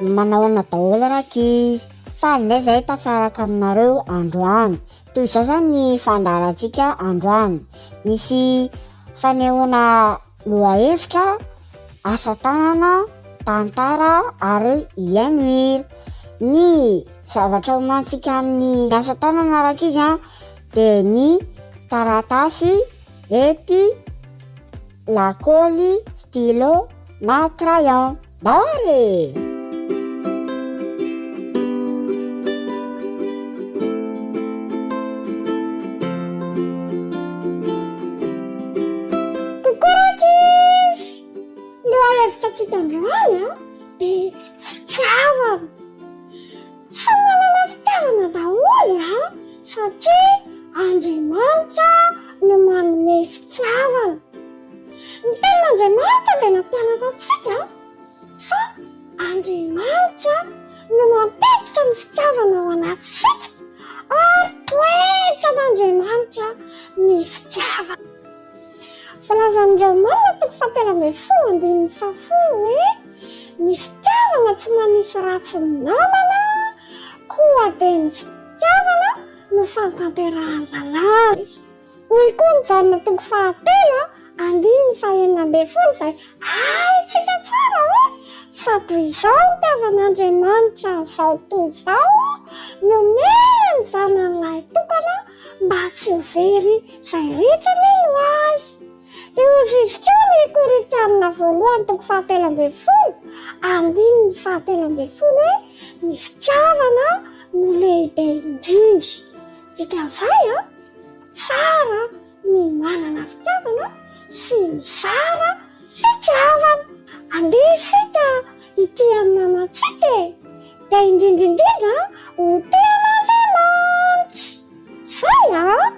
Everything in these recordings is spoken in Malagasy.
Manahoana daholo rankizy? Faly indray izahay tafaraka aminareo androany. Toy izao izany ny fandaharantsika androany. Misy fanehoana lohahevitra, asa tanana, tantara ary hihaino hira. Ny zavatra omantsika amin'ny asa tanana rankizy an dia ny taratasy, hety, Lakaoly, stylo na crayon. Ndao ary e! Coucou rankizy! Lohahevitra antsika androany an dia fitiavana. Samy manana fitiavana daholo an satria Andriamanitra no manome fitiavana. Ny tenin'Andriamanitra dia nampianatra antsika fa Andriamanitra no mampiditra ny fitiavana ao anatintsika ary toetran'Andriamanitra ny fitiavana. Voalazan'ny Romana toko fahatelo ambinifolo andininy fahafolo hoe ny fitiavana tsy manisy ratsy ny namana koa dia ny fitiavana no fanatanterahan'ny lalàna. Hoy koa ny Jaona toko fahatelo andininy fahenina ambinifolo izay haintsika tsara hoe fa toy izao nitiavan'Andriamanitra an'izao tontolo izao nomena ny Zanany lahitokana mba tsy ho very izay rehetra mino Azy. Dia hoy izy koa ny Korintianina voalohany toko fahatelo ambinifolo andininy fahatelo ambinifolo hoe ny fitiavana no lehibe indrindra. Dikan'izay an, tsara ny manana fitiavana sy mizara fitiavana. Andeha isika hitia ny namantsika e! Dia indrindra indrindra ho tia an'Andriamanitra. Zay an!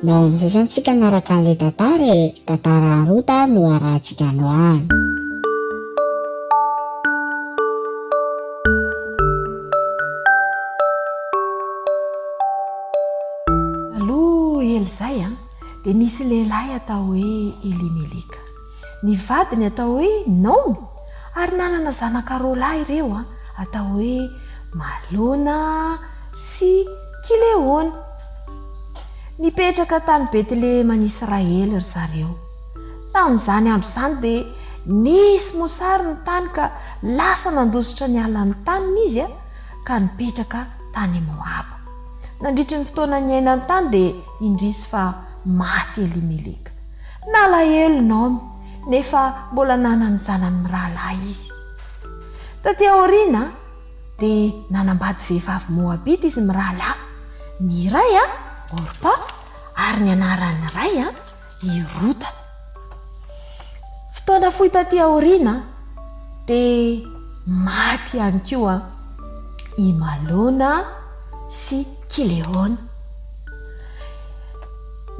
Ndao amin'izay izany tsika hanaraka an'ilay tantara e! Tantara Rota no arahantsika androany. Taloha ela izay dia nisy lehilahy atao hoe Elimeleka. Ny vadiny atao hoe Naomy ary nanana zanaka roa lahy ireo atao hoe Malona sy Kileona. Nipetraka tany Betleheman'Israely ry zareo. Tamin'izany andro izany dia nisy mosary ny tany ka lasa nandositra niala ny taniny izy ka nipetraka tany Moaba. Nandritry ny fotoana niainany tany dia indrisy fa maty Elimeleka. Nalahelo Naomy, nefa mbola nanana ny zanany mirahalahy izy. Tatỳ aoriana, dia nanambady vehivavy moabita izy mirahalahy, ny iray, Orpa, ary ny anaran'ny iray, i Rota. Fotoana fohy tatỳ aoriana, dia maty ihany koa i Malona sy Kileona.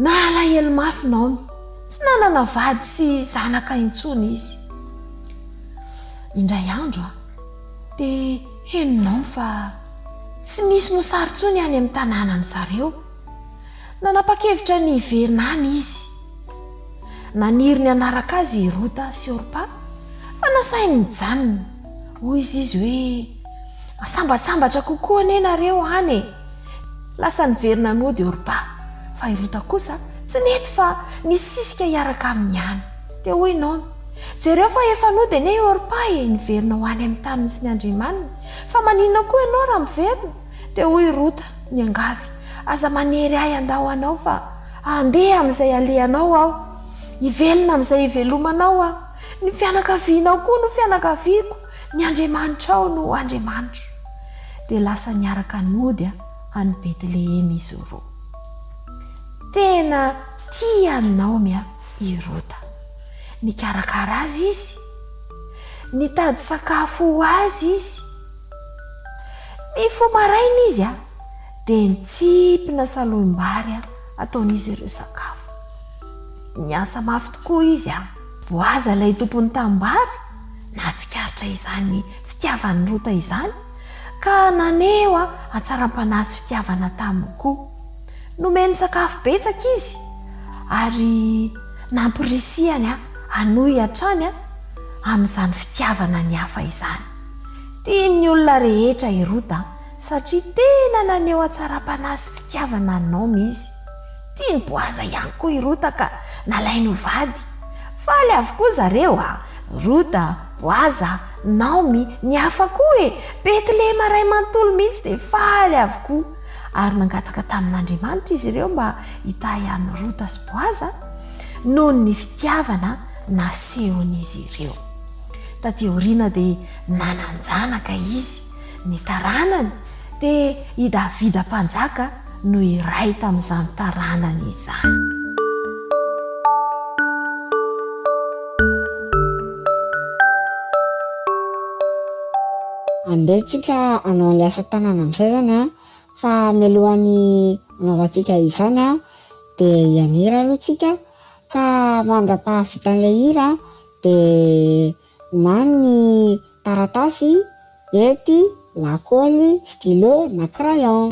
Nalahelo mafy Naomy. Tsy nanana vady sy zanaka intsony izy. Indray andro, dia henon'i Naomy fa tsy misy mosary intsony any amin'ny tanànan'i zareo. Nanapa-kevitra ny hiverina any izy. Naniry ny hanaraka azy i Rota sy Orpa, fa nasainy nijanona. Hoy izy izy hoe, Sambatsambatra kokoa anie nareo any e! Lasa niverina nody Orpa, fa i Rota kosa tsy nety fa nisisika hiaraka aminy ihany. Dia hoy Naomy, Jereo fa efa nody anie i Orpa e, niverina ho any amin'ny taniny sy ny andriamaniny. Fa maninona koa ianao raha miverina? Dia hoy Rota, niangavy, Aza manery ahy handao anao fa handeha amin'izay alehanao aho. Hivelona amin'izay ivelomanao aho. Ny fianakavianao koa no fianakaviako, ny Andriamanitrao no Andriamanitro. Dia lasa niaraka nody any Betlehema izy roa. Tena tia an'i Naomy i Rota. Nikarakara azy izy. Nitady sakafo ho azy izy. Nifoha maraina izy dia nitsipina salohim-bary ataon'izy ireo sakafo. Niasa mafy tokoa izy. Boaza ilay tompon'ny tanimbary nahatsikaritra izany fitiavan'i Rota izany ka naneho hatsaram-panahy sy fitiavana taminy koa. Nomeny sakafo betsaka izy ary nampirisihany hanohy hatrany amin'izany fitiavana ny hafa izany. Tian'ny olona rehetra i Rota satria tena naneho hatsaram-panahy sy fitiavana an'i Naomy izy. Tian'i Boaza ihany koa i Rota ka nalainy ho vady. Faly avokoa zareo a! Rota, Boaza, Naomy, ny hafa koa e! Betlehema iray manontolo mihitsy dia faly avokoa. Ary nangataka tamin'Andriamanitra izy ireo mba hitahy an'i Rota sy Boaza noho ny fitiavana nasehon'izy ireo. Tatỳ aoriana dia nanan-janaka izy. Ny taranany dia i Davida Mpanjaka no iray tamin'izany taranany izany. Andeha tsika hanao an'ilay asa tanana amin'izay zany an, fa mialohan'ny hanaovantsika izany an, dia hian'hira aloha tsika, ka mandra-pahavitan'ilay hira dia omany ny taratasy Hety, lakaoly, stylo na crayon.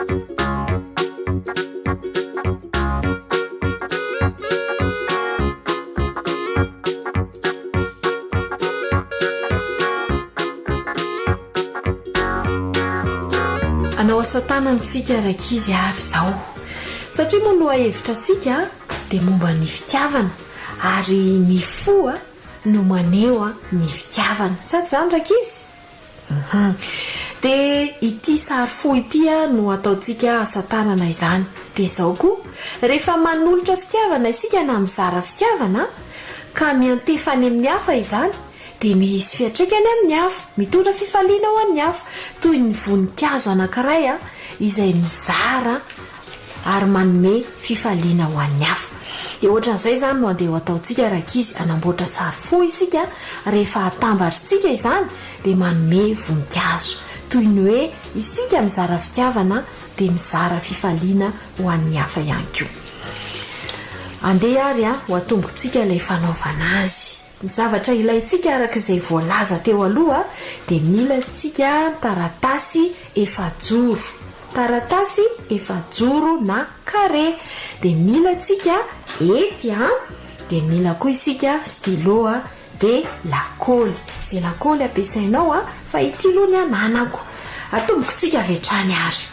Hanao asa tanana tsika rankizy ary izao. Satria moa ny lohahevitra antsika dia momba ny fitiavana ary ny fo no maneho ny fitiavana. Sa tsy izany rankizy? Hum. Dia ity sary fo ity no ataontsika asa tanana izany. Dia izao koa, rehefa manolotra fitiavana isika na mizara fitiavana ka miantefa any amin'ny hafa izany dia misy fiantraikany amin'ny hafa, mitondra fifaliana ho an'ny hafa, toy ny voninkazo anankiray izay mizara ary manome fifaliana ho an'ny hafa. Dia ohatran'izay izany no andeha ho ataontsika rankizy, hanamboatra sary fo isika, rehefa atambatr'tsika izany dia manome voninkazo. Toy ny hoe isika mizara fitiavana dia mizara fifaliana ho an'ny hafa ihany koa. Andeha ary ho atombokintsika ilay fanaovana azy. Ny zavatra ilaintsika araka izay voalaza teo aloha dia mila tsika taratasy efajoro, taratasy efajoro na carré, dia mila tsika hety an, dia mila koa isika stylo a, dia lakaoly, izay lakaoly ampiasainao a, fa ity aloha ny ananako. Atombokintsika avy hatrany ary.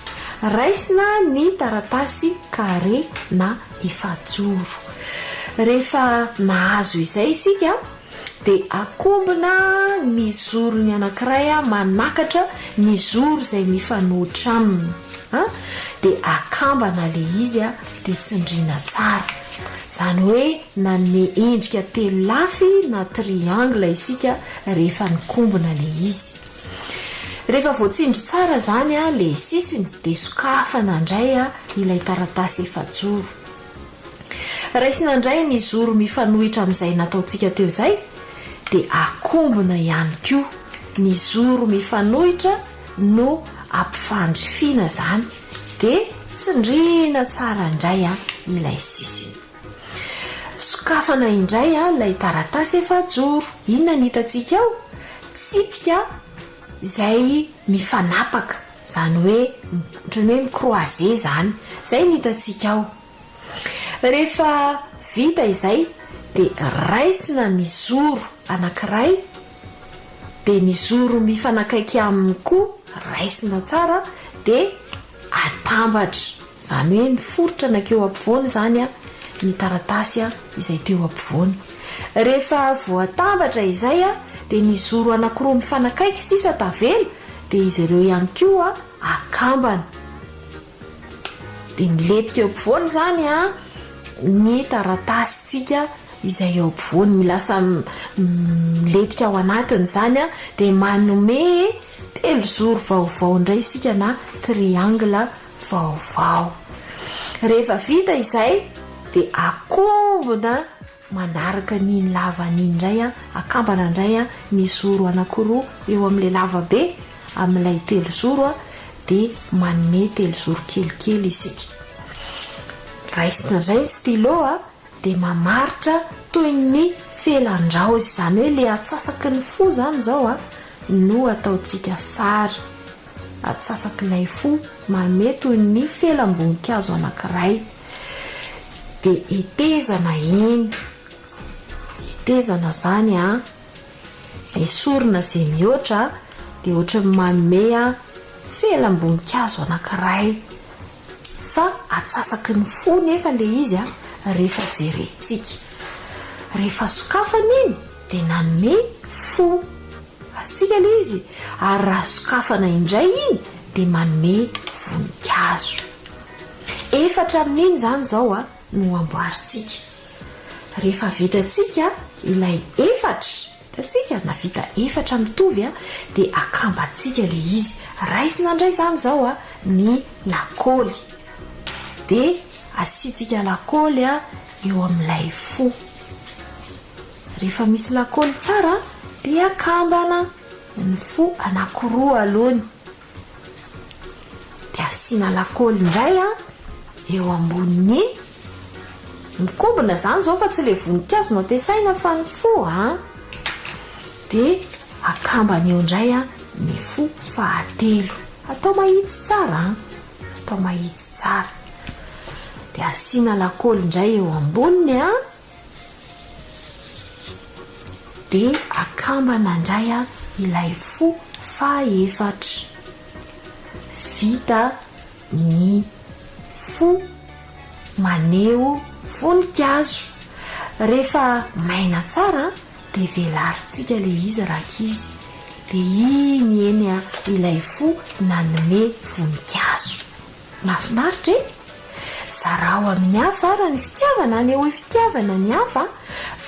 Raisina ny taratasy carré na efajoro. Rehefa nahazo izay isika dia akombona ny zorony anankiray manakatra ny zoro izay mifanohitra aminy dia akambana ilay izy dia tsindriana tsara. Izany hoe nanome endrika telolafy na triangle isika rehefa nikombona ilay izy. Rehefa voatsindry tsara izany ilay sisiny dia sokafana indray ilay taratasy efajoro. Raisina indray ny zoro mifanohitra amin'izay nataontsika teo izay dia akombona ihany koa. Ny zoro mifanohitra no ampifandrifiana izany dia tsindriana tsara indray ilay sisiny. Sokafana indray ilay taratasy efajoro. Inona no hitantsika ao? Tsipika izay mifanapaka, izany hoe ohatran'ny hoe mi-croiser izany. Izay no hitantsika ao. Rehefa vita izay dia raisina ny zoro anankiray dia ny zoro mifanakaiky aminy koa raisina tsara dia atambatra, izany hoe miforitra nankeo ampovoany izany ny taratasy izay teo ampovoany. Rehefa voatambatra izay dia ny zoro anankiroa mifanakaiky sisa tavela dia izy ireo ihany koa akambana. Dia milentika eo ampovoany izany ny taratasintsika izay eo ampovoany, lasa milentika ao anatiny izany dia manome telozoro vaovao indray isika na triangle vaovao. Rehefa vita izay dia akombona Manaraka an'iny lavany iny indray an, akambana indray an, ny zoro anankiroa eo amin'ilay lava be, amin'ilay telozoro an, dia manome telozoro kelikely isika. Raisina indray ny stylo an, dia mamaritra toy ny felan-draozy, izany hoe ilay antsasaky ny fo izany izao an, no ataontsika sary. Atsasak'ilay fo manome toy ny felam-boninkazo anankiray. Dia hetezana iny. Hetezana izany an, esorina izay mihoatra dia ohatran'ny manome felam-boninkazo anankiray. Fa atsasaky ny fo nefa ilay izy an, rehefa jerentsika. Rehefa sokafana iny dia nanome fo. Azontsika ilay izy ary raha sokafana indray iny dia manome voninkazo. Efatra amin'iny izany izao no amboarintsika. Rehefa vitantsika ilay efatra, hitantsika, na vita efatra mitovy dia akambantsika ilay izy. Raisina indray izany izao ny lakaoly. Dia asiantsika lakaoly eo amin'ilay fo. Rehefa misy lakaoly tsara dia akambana ny fo anankiroa aloha dia asiana lakaoly indray eo ambonin'iny. Mikombona izany izao fa tsy ilay voninkazo no ampiasaina fa ny fo an! Dia akambana eo indray ny fo fahatelo. Atao mahitsy tsara an! Atao mahitsy tsara. Dia asiana lakaoly indray eo amboniny an. Dia akambana indray ilay fo fahaefatra. Vita ny fo maneho voninkazo. Rehefa maina tsara dia velarintsika ilay izy rankizy. Dia iny eny ilay fo nanome voninkazo. Mahafinaritra e! Zarao amin'ny hafa ary ny fitiavana, anehoy fitiavana ny hafa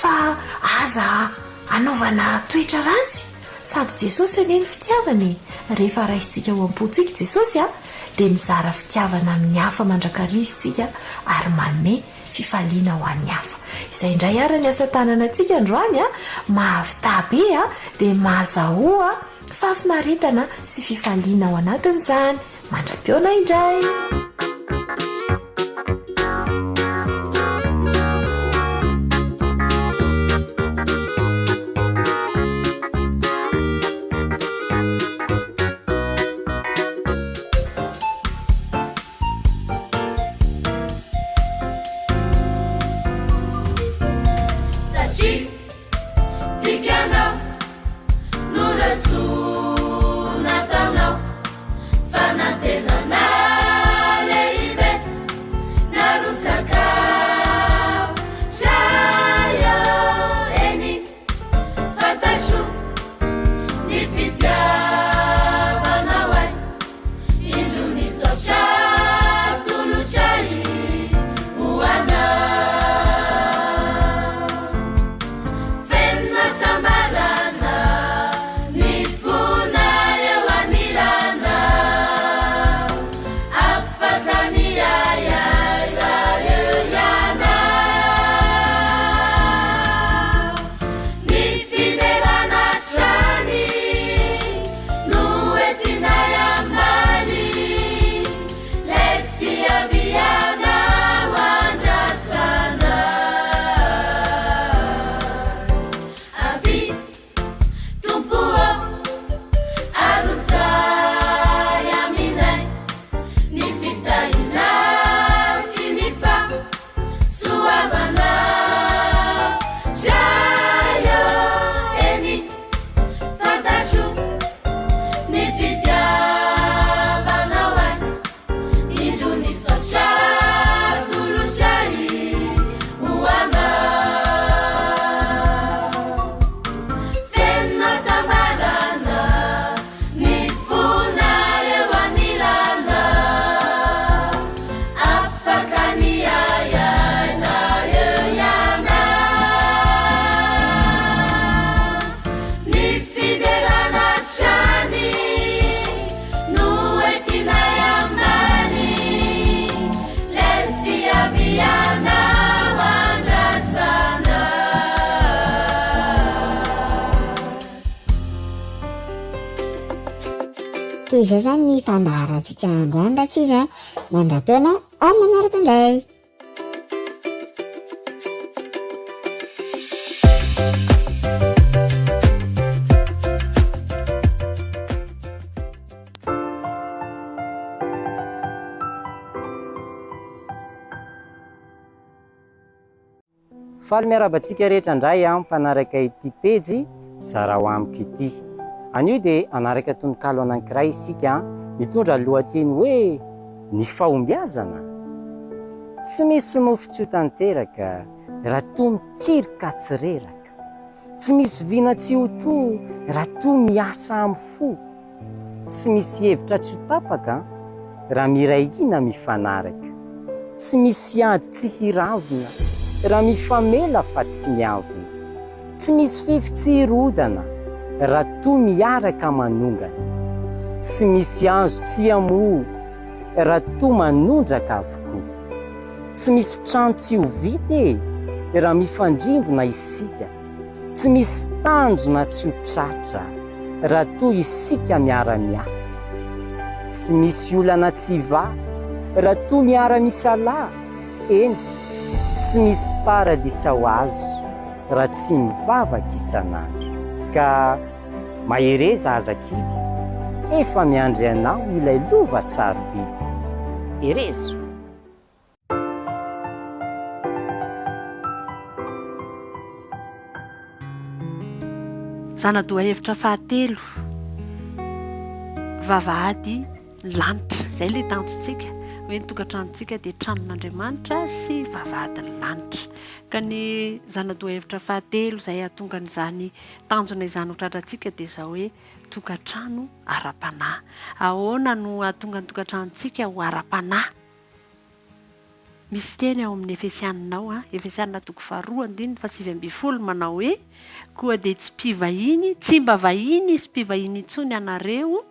fa aza anaovana toetra ratsy, sady Jesosy anie ny fitiavana e! Rehefa raisintsika ao am-pontsika Jesosy dia mizara fitiavana amin'ny hafa mandrakariva isika ary manome fifaliana ho an'ny hafa. Izay indray ary ny asa tanana antsika androany a, mahavità be a, dia mahazahoa fahafinaretana sy fifaliana ao anatin'izany. Mandra-pihaona indray! Satria tiako ianao no rasoa nataonao Fanantenana lehibe narotsakao Ray ô eny fantatro ny fitiavanao ahy Indro ny saotra atolotray ho anao Feno hasambarana ny fonay eo anilanao Afaka ny ahiahy raha eo ianao Ny fiderana hatrany no entinay hamaly Lay fiavianao andrasanay Avia Tompo ô, arotsay aminay Ny fitahianao sy ny fahasoavanao Ray ô, eny Fantatro ny fitiavanao ahy, indro ny saotra atolotray ho anao. Feno hasambarana ny fonay eo anilanao, afaka ny ahiahy raha eo ianao. Ny fiderana hatrany no entinay hamaly lay fiavianao andrasana. Toy izay izany ny fandaharantsika androany rankizy a! Mandra-pihaona amin'ny manaraka indray! Faly miarahaba antsika rehetra indray aho mpanaraka ity pejy zarao amiko ity. Anio dia hanaraka tononkalo anankiray isika mitondra lohateny hoe Ny fahombiazana. Tsy misy nofy tsy ho tanteraka raha toa mikiry ka tsy reraka. Tsy misy vina tsy ho to raha toa miasa amin'ny fo. Tsy misy hevitra tsy ho tapaka raha miray hina mifanaraka. Tsy misy ady tsy hiravona raha mifamela fa tsy miavona. Tsy misy fefy tsy hirodana raha toa miaraka manongana. Tsy misy hazo tsy hamoa raha toa manondraka avokoa. Tsy misy trano tsy ho vita e raha mifandrimbona isika. Tsy misy tanjona tsy ho tratra raha toa isika miara-miasa. Tsy misy olana tsy hivaha raha toa miara-misalahy. Eny, tsy misy paradisa ho azo raha tsy mivavaka isan'andro. Ka mahereza aza kivy, efa miandry anao ilay lova sarobidy. Herezo! Zana-dohahevitra fahatelo, vavahady ny lanitra. Izay ilay tanjontsika, hoe ny tokantranontsika dia tranon'Andriamanitra sy vavahadin'ny lanitra. Ka ny zana-dohahevitra fahatelo izay hahatonga an'izany tanjona izany ho tratrantsika dia izao hoe tokantrano ara-panahy. Ahoana no hahatonga ny tokantranontsika ho ara-panahy? Misy teny ao amin'ny Efesianina ao, Efesianina toko faharoa andininy fahasivy ambin'ny folo manao hoe, Koa dia tsy mpivahiny, tsy mba vahiny sy mpivahiny intsony ianareo,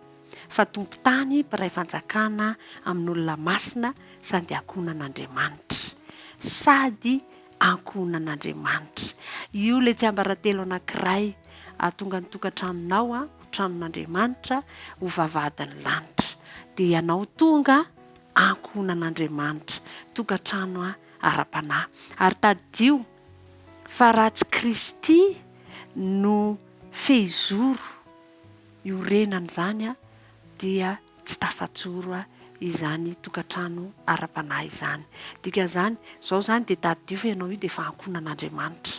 fa tompon-tany, mpiray fanjakana amin'olona masina sady ankohonan'Andriamanitra. Sady ankohonan'Andriamanitra. Io ilay tsiambaratelo anankiray hahatonga ny tokantranonao ho tranon'Andriamanitra, ho vavahadin'ny lanitra. Dia ianao tonga ankohonan'Andriamanitra, tokantrano ara-panahy. Ary tadidio fa raha tsy Kristy no fehizoro iorenan'izany dia tsy tafajoro izany tokantrano ara-panahy izany. Dikan'izany, izao izany dia tadidio fa ianao io dia efa ankohonan'Andriamanitra.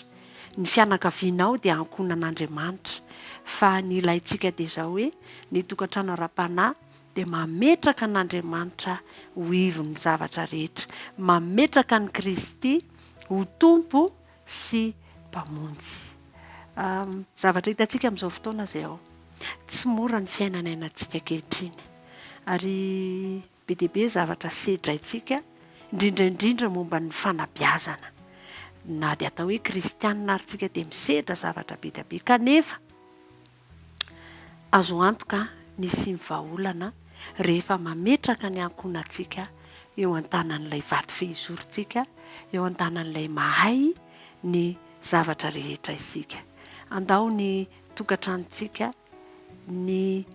Ny fianakavianao dia ankohonan'Andriamanitra. Fa ny ilaintsika dia izao hoe, ny tokantrano ara-panahy dia mametraka an'Andriamanitra ho ivon'ny zavatra rehetra, mametraka an'i Kristy ho Tompo sy Mpamonjy. Zavatra hitantsika amin'izao fotoana izay ao. Tsy mora ny fiainana iainantsika ankehitriny, ary be dia be zavatra sedraintsika, indrindra indrindra momba ny fanabeazana. Na dia atao hoe kristianina ary tsika dia misedra zavatra be dia be, kanefa Azo antoka ny hisian'ny vahaolana rehefa mametraka ny ankohonantsika eo an-tanan'ilay vato fehizorontsika, eo an-tanan'ilay mahay ny zavatra rehetra isika. Andao ny tokantranontsika, ny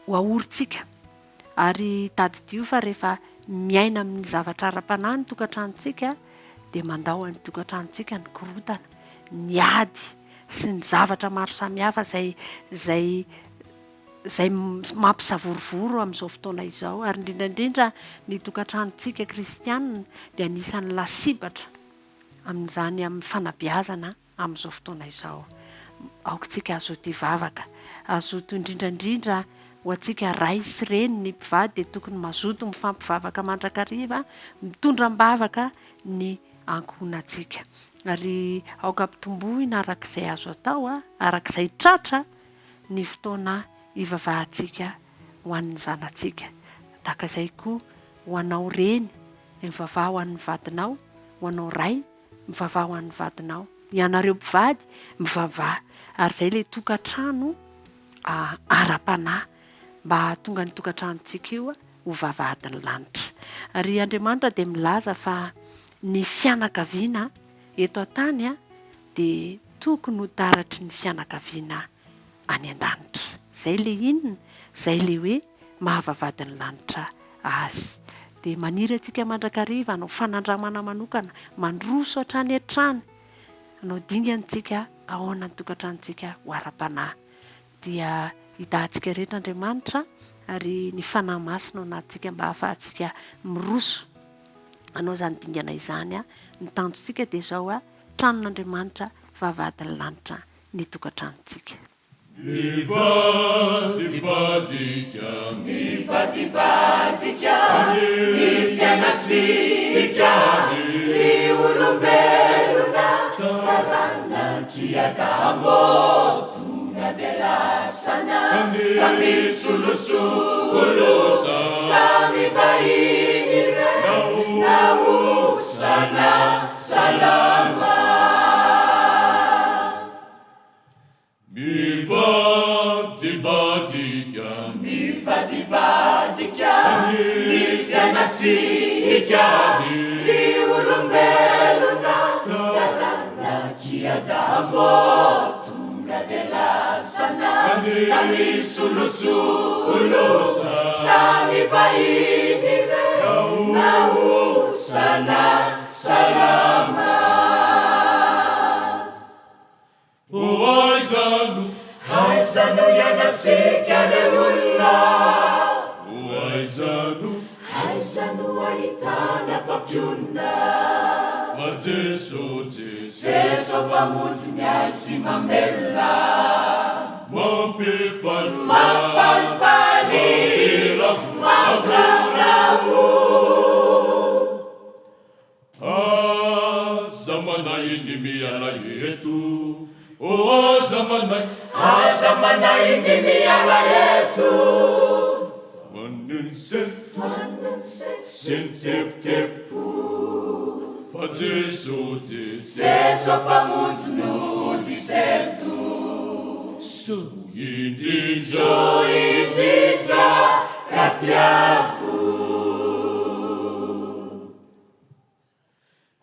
ho aorintsika. Ary tadidio fa rehefa miaina amin'ny zavatra ara-panahy ny tokantranontsika dia mandao an'ny tokantranontsika ny korontana, ny ady sy ny zavatra maro samihafa izay izay izay mampisavorovoro amin'izao fotoana izao. Ary indrindra indrindra ny tokantranontsika kristianina dia anisan'ny lasibatra amin'izany amin'ny fanabeazana amin'izao fotoana izao. Aoka isika hazoto hivavaka. Hazoto indrindra indrindra ho antsika ray sy reny, ny mpivady dia tokony mazoto mifampivavaka mandrakariva, mitondra am-bavaka ny ankohonantsika. Ary aoka ampitomboina araka izay azo atao, araka izay tratra ny fotoana hivavahantsika ho an'ny zanatsika. Tahaka izay koa ho anao reny, mivavaha ho an'ny vadinao, ho anao ray, Mivavaha ho an'ny vadinao. Ianareo mpivady, mivavaha. Ary izay ilay tokantrano ara-panahy, mba hahatonga ny tokantranontsika io ho vavahadin'ny lanitra. Ary Andriamanitra dia milaza fa ny fianakaviana eto an-tany dia tokony ho taratry ny fianakaviana any an-danitra. Izay ilay inona? Izay ilay hoe maha-vavahadin'ny lanitra azy. Dia maniry antsika mandrakariva hanao fanandramana manokana, mandroso hatrany hatrany, hanao dingana isika ahoana ny tokantranontsika ho ara-panahy. Dia hidahantsika rehetra Andriamanitra ary ny Fanahy Masina ao anatintsika mba hahafahantsika miroso hanao izany dingana izany. Ny tanjontsika dia izao, tranon'Andriamanitra, vavahadin'ny lanitra ny tokantranontsika. Mivadibadika. Mivadibadika ny fiainantsika ry olombelona taranak'i Adamo tonga dia lasana ka misolosolo samy vahiny re na osa na salama. Mivadibadika. Mivadibadika ny fiainantsika ry olombelona taranak'i Adamo tonga dia lasana ka misolosolo samy vahiny re na osa na salama. O aiza no. Aiza no iainantsika re olona? O aiza no. Aiza no ahitana mpampionona? Fa Jeso, Jeso. Jeso Mpamonjy ny ahy sy mamelona. Mampifaly. Mampifalifaly. Mampiravoravo. Aza manahy ny miala eto Oh aza manahy. Aza manahy ny miala eto. Fanon'ny sento. Sy ny tebotebo. Fa Jeso, Jeso. Jeso Mpamonjy no ody sento. Soa indrindra. Soa indrindra ka tiavo.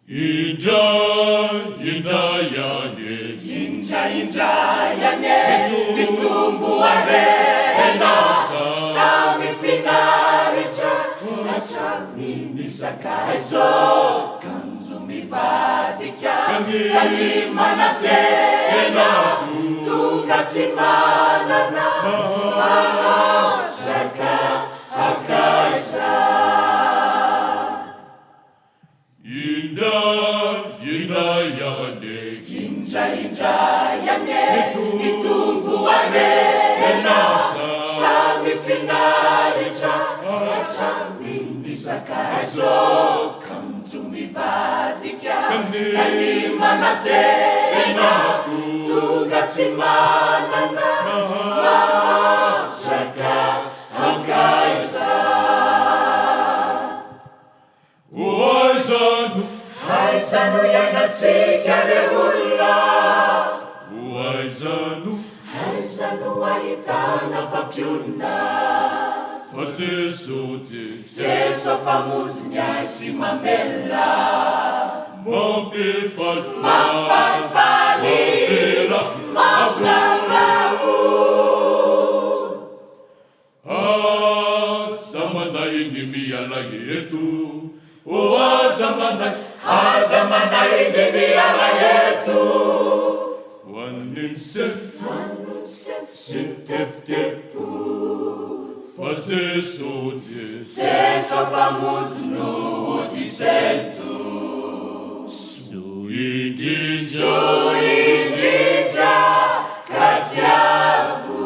Indray, indray anie. Indray, indray anie. Mitombo harena. Samy finaritra. Hatramin'ny sakaiza. Kanjo mivadika. Ka ny manantena. Tonga tsy manana. Mahantra ka hankaiza. Indray, indray anie. Indray, indray anie. Mitombo harena. Samy finaritra. Hatramin'ny sakaiza. Kanjo mivadika. Ka ny manantena. Tonga tsy manana. Mahantra ka hankaiza. O aiza no. Aiza no iainantsika re olona. O aiza no. Aiza no ahitana mpampionona. Fa Jeso, Jeso. Jeso Mpamonjy ny ahy sy mamelona. Mampifaly. Mampifalifaly. Mampiravoravo. Aza manahy ny miala eto Oh aza manahy. Aza manahy ny miala eto. Voan'ny misento. Voan'ny misento. Sy ny tebotebo. Fa Jeso, Jeso. Jeso Mpamonjy no hody sento. Soa indrindra. Soa indrindra ka tiavo.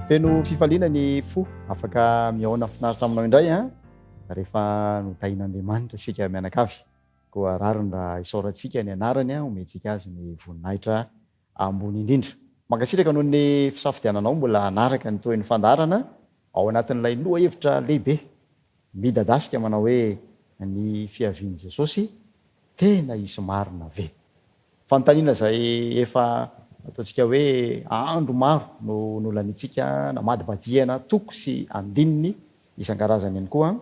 Feno fifaliana ny fo afaka mihaona finaritra aminao indray an, rehefa notahin'Andriamanitra isika mianakavy. Koa rariny raha isaorantsika ny anarany, omentsika azy ny voninahitra ambony indrindra. Mankasitraka noho ny fisafidiananao mbola hanaraka ny tohin'ny fandaharana ao anatin'ilay lohahevitra lehibe midadasika manao hoe Ny fiavian'i Jesosy, tena hisy marina ve? Fanontaniana izay efa ataontsika hoe andro maro no nolaniantsika namadibadihana toko sy andininy isan-karazany ihany koa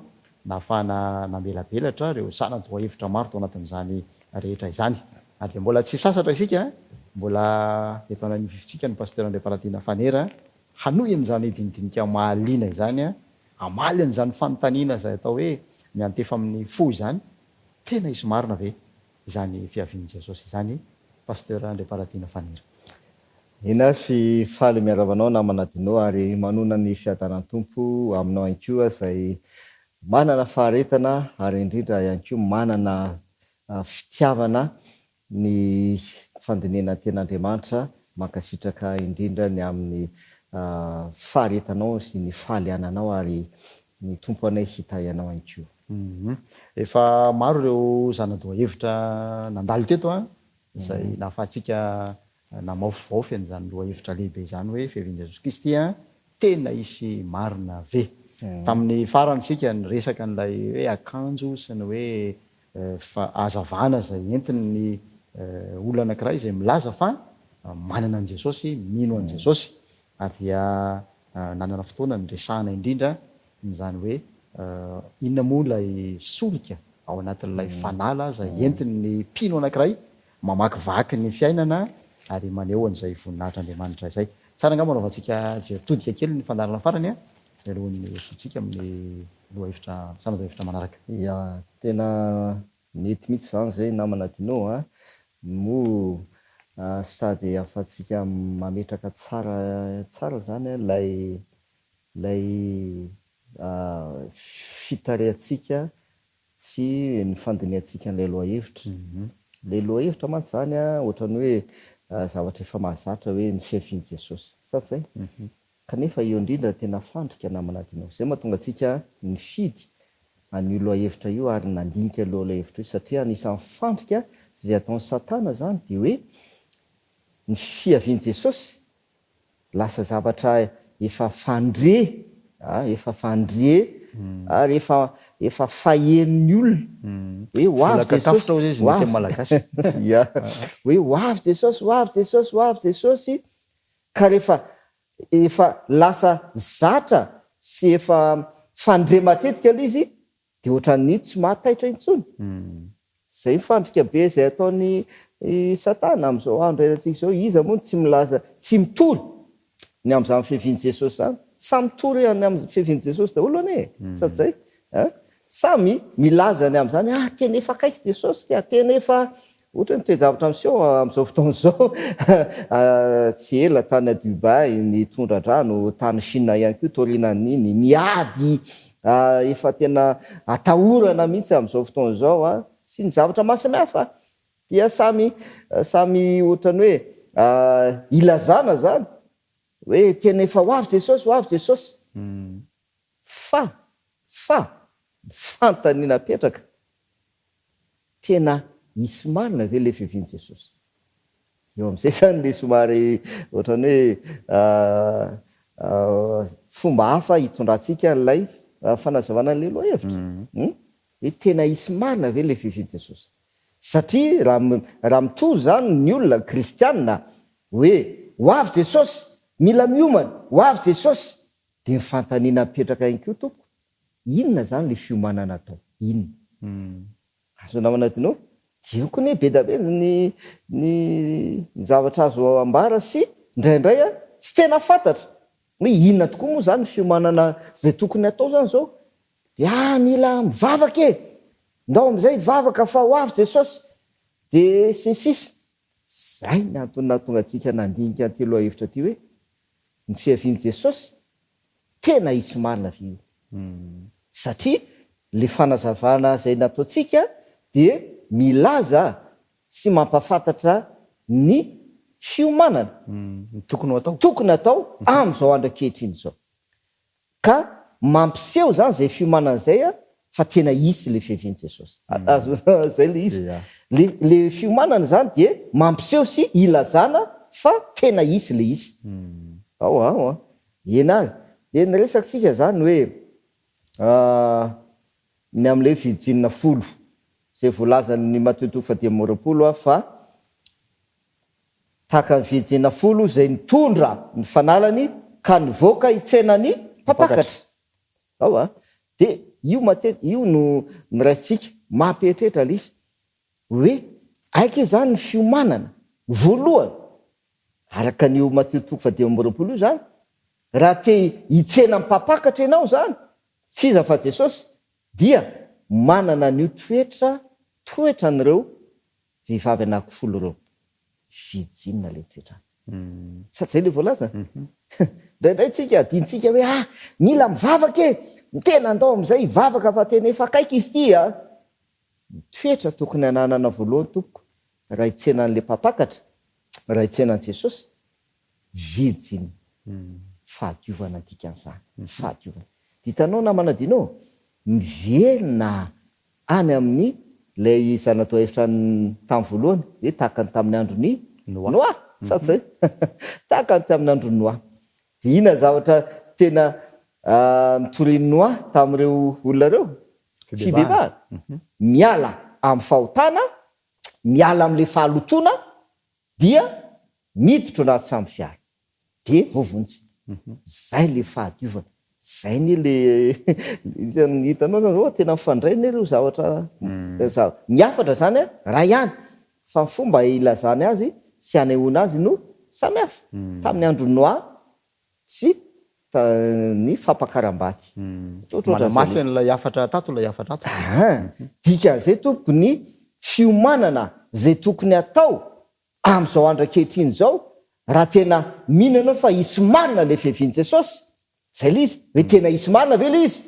nahafahana namelabelatra ireo zana-dohahevitra maro tao anatin'izany rehetra izany. Ary dia mbola tsy sasatra isika, mbola eto ananivivintsika ny Pasteur Andriamparantiana Fanera hanohy an'izany dinidinika mahaliana izany, hamaly an'izany fanontaniana izay atao hoe miantefa amin'ny fo izany, tena hisy marina ve izany fiavian'i Jesosy izany Pasteur Andriamparantiana Fanera? Eny sy faly miarahaba anao namana Dino ary manona ny fiadanan'ny Tompo aminao ihany koa izay manana faharetana ary indrindra ihany koa manana fitiavana ny fandinihana ny tenin'Andriamanitra, mankasitraka indrindra ny amin'ny faharetanao sy ny fahaliananao ary ny Tompo anie hitahy anao ihany koa. Efa maro ireo zana-dohahevitra nandalo teto an, izay nahafahantsika Namaofivaofy an'izany lohahevitra lehibe izany hoe Fiavian'i Jesosy Kristy tena hisy marina ve? Tamin'ny farany isika niresaka an'ilay hoe akanjo sy ny hoe fahazavana izay entin'ny olona anankiray izay milaza fa manana an'i Jesosy, mino an'i Jesosy. Ary dia nanana fotoana niresahana indrindra an'izany hoe inona moa ilay solika ao anatin'ilay fanala izay entin'ny mpino anankiray Mamakivaky ny fiainana ary maneho an'izay voninahitr'Andriamanitra izay. Tsara angamba anaovantsika jery todika kely ny fandaharana farany mialohan'ny hirosoantsika amin'ny lohahevitra, sanatria hevitra manaraka. Ya, tena Mety mihitsy izany izay namana Dino a! Moa sady ahafahantsika mametraka tsara tsara izany ilay ilay fitarihantsika sy ny fandinihantsika an'ilay lohahevitra. Ilay lohahevitra mantsy izany ohatran'ny hoe zavatra efa mahazatra hoe ny fiavian'i Jesosy. Sa tsy izay? Kanefa eo indrindra tena fandrika namana Dino. Izay mahatonga antsika nifidy an'io lohahevitra io ary nandinika io lohahevitra io satria anisan'ny fandrika izay ataon'i Satana izany dia hoe ny fiavian'i Jesosy lasa zavatra efa fandre a, efa fandre ary efa efa fahenon'ny olona hoe ho avy Jesosy, ho avy, ya, hoe ho avy Jesosy, ho avy Jesosy, ho avy Jesosy, Ka rehefa efa lasa zatra sy efa fandre matetika ilay izy dia ohatran'ny tsy mahataitra intsony. Izay ny fandrika be izay ataon'i Satana amin'izao andro iainantsika izao. Iza moa no tsy milaza, tsy mitory ny amin'izany fiavian'i Jesosy izany? Samy mitory ny amin'ny fiavian'i Jesosy daholo anie e! Sa tsy izay? An? Samy milaza ny amin'izany, ah tena efa akaiky Jesosy ka, tena efa Ohatra ny toe-javatra miseho amin'izao fotoana izao, tsy ela tany Dubaï ny tondra-drano, tany Chine ihany koa taorianan'iny, ny ady efa tena atahorana mihitsy amin'izao fotoana izao sy ny zavatra maro samihafa dia samy samy ohatran'ny hoe ilazana izany hoe tena efa ho avy Jesosy, ho avy Jesosy. Fa, fa, ny fanontaniana apetraka, tena hisy marina ve ilay fiavian'i Jesosy? Eo amin'izay izany ilay somary ohatran'ny hoe fomba hafa hitondrantsika an'ilay fanazavana an'ilay lohahevitra. Hoe tena hisy marina ve ilay fiavian'i Jesosy? Satria raha, raha mitory izany ny olona, ny kristiana, hoe ho avy Jesosy, mila miomana, ho avy Jesosy, Dia ny fanontaniana apetraka ihany koa tompoko, inona izany ilay fiomanana atao? Inona? Azo namana Dino? Dia eo koa anie be dia be ny ny zavatra azo ambara sy indraindray an, tsy tena fantatra hoe inona tokoa moa izany ny fiomanana izay tokony atao izany izao? Dia ah mila mivavaka e! Ndao amin'izay hivavaka fa ho avy Jesosy! Dia sy ny sisa. Izay ny antony nahatonga antsika nandinika an'ity lohahevitra ity hoe Ny fiavian'i Jesosy tena hisy marina ve io? Satria le fanazavana izay nataontsika dia milaza sy mampafantatra ny fiomanana Ny tokony ho atao. tokony atao amin'izao andro ankehitriny izao. Ka mampiseho izany izay fiomanana izay fa tena hisy ilay fiavian'i Jesosy. Azonao izay ilay izy. Le le fiomanana izany dia mampiseho sy ilazana fa tena hisy ilay izy. Ao ao an. Eny ary. Dia niresaka isika izany hoe ny amin'ilay virjinina folo izay voalazan'ny Matio toko fahadimy amby roapolo fa Tahaka ny virjina folo izay nitondra ny fanalany ka nivoaka hitsena ny mpampakatra. Ao a! Dia io matetika, io no noraisintsika, mampieritreritra ilay izy, hoe aiky izany ny fiomanana voalohany, araka an'io Matio toko fahadimy amby roapolo io izany, raha te hitsena ny mpampakatra ianao izany, tsy iza fa Jesosy, dia manana an'io toetra, toetran'ireo Vehivavy anakifolo ireo. Virjina ilay toetrany. Sa tsy izay ilay voalaza? Indraindray tsika adinontsika hoe ah, mila mivavaka e! Tena andao amin'izay hivavaka fa tena efa akaiky izy ity a! Ny toetra tokony hananana voalohany tompoko raha hitsena an'ilay mpampakatra, raha hitsena an'i Jesosy, virjina. Fahadiovana ny dikan'izany. Fahadiovana. Dia hitanao namana Dino, miverina any amin'ny ilay zana-dohahevitra tamin'ny voalohany, hoe tahaka ny tamin'ny andron'i Noa, sa tsy izay? Tahaka ny tamin'ny andron'i Noa. Dia inona ny zavatra tena notorian'i Noa tamin'ireo olona ireo? Fibebahana. Miala amin'ny fahotana, miala amin'ilay fahalotoana, dia miditra ao anaty sambo fiara dia voavonjy. Zay le fahadiovana. Zay anie le hitanao zany oh tena mifandray anie reo zavatra za ny hafatra zany an ray ihany fa ny fomba ilazany azy sy anehoana azy no samy hafa. Tamin'ny andron'i Noa sy. Ny fampakaram-bady. Manamafy an'ilay hafatra tato ilay hafatra ato. Aa! Dikan'izay tompoko ny fiomanana izay tokony hatao amin'izao andro ankehitriny izao raha tena mino ianao fa hisy marina ilay fiavian'i Jesosy. Izay ilay izy. Hoe tena hisy marina ve ilay izy?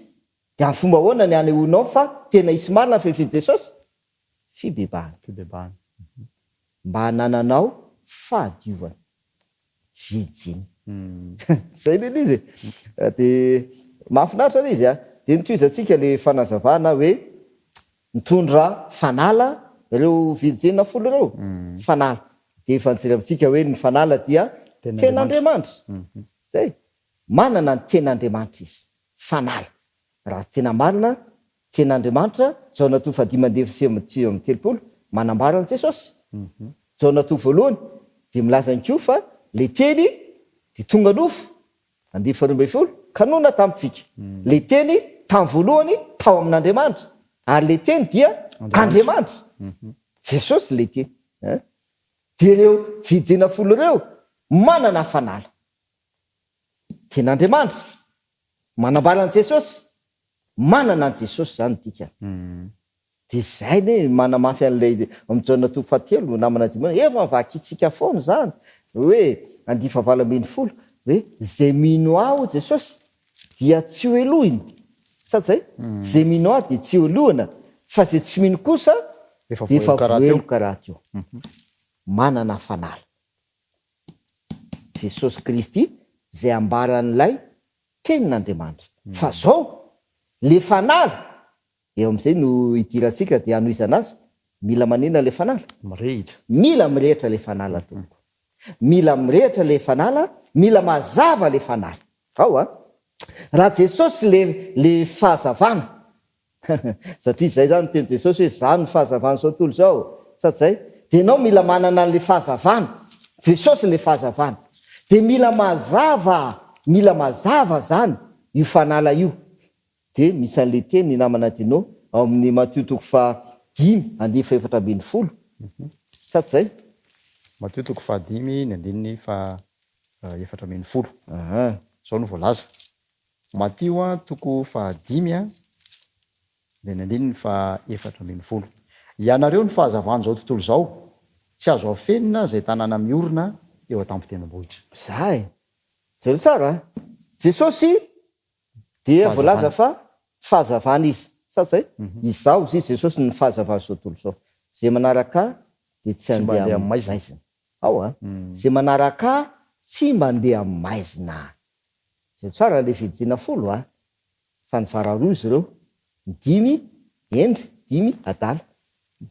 Dia amin'ny fomba ahoana ny hanehoanao fa tena hisy marina ny fiavian'i Jesosy? Fibebahana. Fibebahana. Mba hanananao fahadiovana. Virjiny. Zay le izy e. De mahafinaritra le izy a. De notohizantsika le fanazavana hoe nitondra fanala ireo virjina folo ireo. Fanala. De efa nijerevantsika hoe ny fanala dia ten'Andriamanitra. Zay. Manana ny ten'Andriamanitra izy. Fanala. Raha tena marina, tena Andriamanitra, Jaona toko fahadimy andinin'ny 39, manambara an'i Jesosy. Jaona toko voalohany dia milaza ihany koa fa ilay Teny dia tonga nofo, andininy faharoa 12, ka nonina tamintsika. Ilay Teny tamin'ny voalohany tao amin'Andriamanitra, ary ilay Teny dia Andriamanitra. Jesosy ilay Teny. Dia ireo virijina folo ireo manana fanala. Tenin'Andriamanitra. Manambara an'i Jesosy. Manana an'i Jesosy izany ny dikany. Dia izay anie manamafy an'ilay amin'ny Jaona toko fahatelo namana Dimona, efa novakintsika foana izany, hoe andiany fahavalo 18, hoe izay mino ahy hoy Jesosy dia tsy ho helohina. Sa tsy izay? Izay mino ahy dia tsy ho helohina, fa izay tsy mino kosa dia efa voaheloka rahateo. Manana fanala. Jesosy Kristy izay ambaran'ilay Tenin'Andriamanitra. Fa zao, le fanala, eo amin'izay no idirantsika dia hanohizana azy, mila manina le fanala? Mirehitra. Mila mirehitra le fanala tompoko. Mila mirehitra le fanala, mila mazava le fanala. Ao a! Raha Jesosy le le fahazavana, Satria izay izany ny tenin'i Jesosy hoe izaho no fahazavan'izao tontolo izao, sa tsy izay? Dia ianao mila manana an'ilay fahazavana, Jesosy ilay fahazavana. Dia mila mazava, mila mazava izany io fanala io. Dia misy an'ilay teny ny namana Dino ao amin'ny Matio toko faha dimy andininy faha 14, sa tsy izay? Matio toko faha dimy ny andininy faha 14. Izao no voalaza. Matio toko fahadimy dia ny andininy faha 14. Ianareo no fahazavan'izao tontolo izao, tsy azo afenina izay tanàna miorina eo an-tampon-tendrombohitra. Za e! Jereo tsara a! Jesosy dia voalaza fa fahazavana Izy, sa tsy zay? Izaho, hoy Jesosy, no fahazavan'izao tontolo izao. Izay manaraka Ahy dia tsy handeha amin'ny maizina. Ao a! Izay manaraka Ahy tsy mandeha amin'ny maizina. Jereo tsara le virijina folo a! Fa nizara roa izy ireo, ny dimy hendry, dimy adala.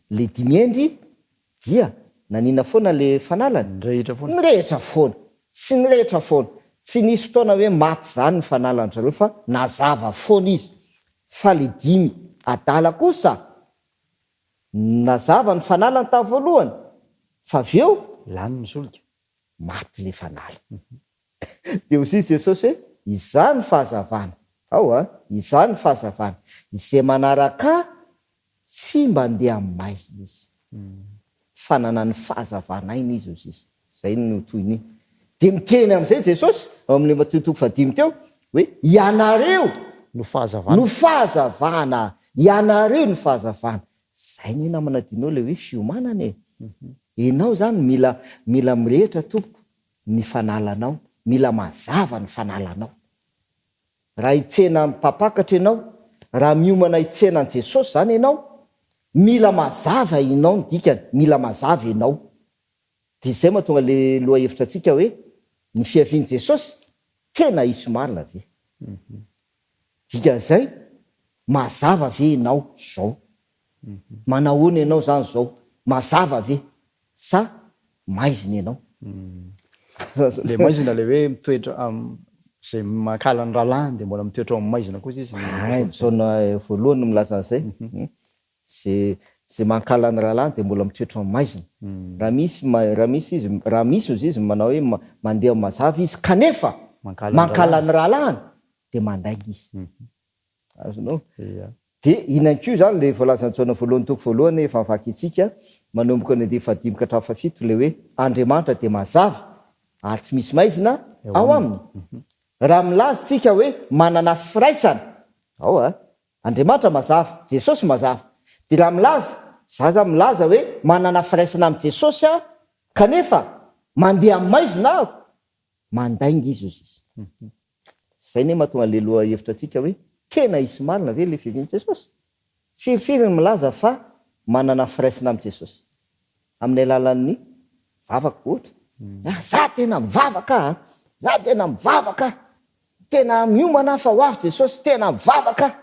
Le dimy hendry dia nanina foana le fanalany? Nirehitra foana. Nirehitra foana. Tsy nirehitra foana. Tsy nisy fotoana hoe maty zany ny fanalan-dry zareo fa nazava foana izy. Fa le dimy adala kosa, nazava ny fanalany tamin'ny voalohany, fa avy eo. Lany ny solika. Maty le fanala. Dia hoy Jesosy hoe, Izaho no fahazavana. Ao a! Izaho no fahazavana. Izay manaraka Ahy tsy mba handeha amin'ny maizina izy. Fa nanana ny fahazavana aina izy, hoy Izy. Izay no tohin'iny. Dia miteny amin'izay Jesosy, ao amin'ilay Matio toko fahadimy teo, hoe, Ianareo No fahazavana. no fahazavana. Ianareo no fahazavana. Izay anie namana Dino ilay hoe fiomanana e. Ianao izany mila mila mirehitra tompoko. ny fanalanao, mila mazava ny fanalanao. Raha hitsena ny mpampakatra ianao, raha miomana hitsena an'i Jesosy izany ianao, mila mazava ianao ny dikany, mila mazava ianao. Dia izay mahatonga ilay lohahevitra antsika hoe ny fiavian'i Jesosy tena hisy marina ve? Dikan'izay, mazava ve ianao izao? Manahoana ianao izany izao? Mazava ve sa maizina ianao? Ilay maizina ilay hoe mitoetra izay mankahala ny rahalahiny dia mbola mitoetra ao amin'ny maizina kosa izy. Hay, Jaona voalohany no milaza an'izay. Izay izay mankahala ny rahalahiny dia mbola mitoetra ao amin'ny maizina. Raha misy raha misy izy raha misy hozy izy manao hoe mandeha ao mazava izy kanefa mankahala ny rahalahiny dia mandainga izy. Azonao? Dia iny ihany koa izany ilay voalazan'i Jaona voalohany toko voalohany efa vakintsika manomboka ny andininy fahadimy ka hatramin'ny fahafito ilay hoe Andriamanitra dia mazava ary tsy misy maizina ao aminy. Raha milaza isika hoe manana firaisana, ao a, Andriamanitra mazava, Jesosy mazava. Dia raha milaza, za zany milaza hoe manana firaisana amin'i Jesosy aho, kanefa mandeha amin'ny maizina aho, mandainga izy hozy izy. Zay anie mahatonga an'le lohahevitra antsika hoe tena hisy marina ve le fiavian'i Jesosy? Firifiry ny milaza fa manana firaisana amin'i Jesosy? Amin'ny alalan'ny vavaka ohatra. Ah, za tena mivavaka a! Za tena mivavaka a! Tena miomana aho fa ho avy Jesosy, tena mivavaka aho!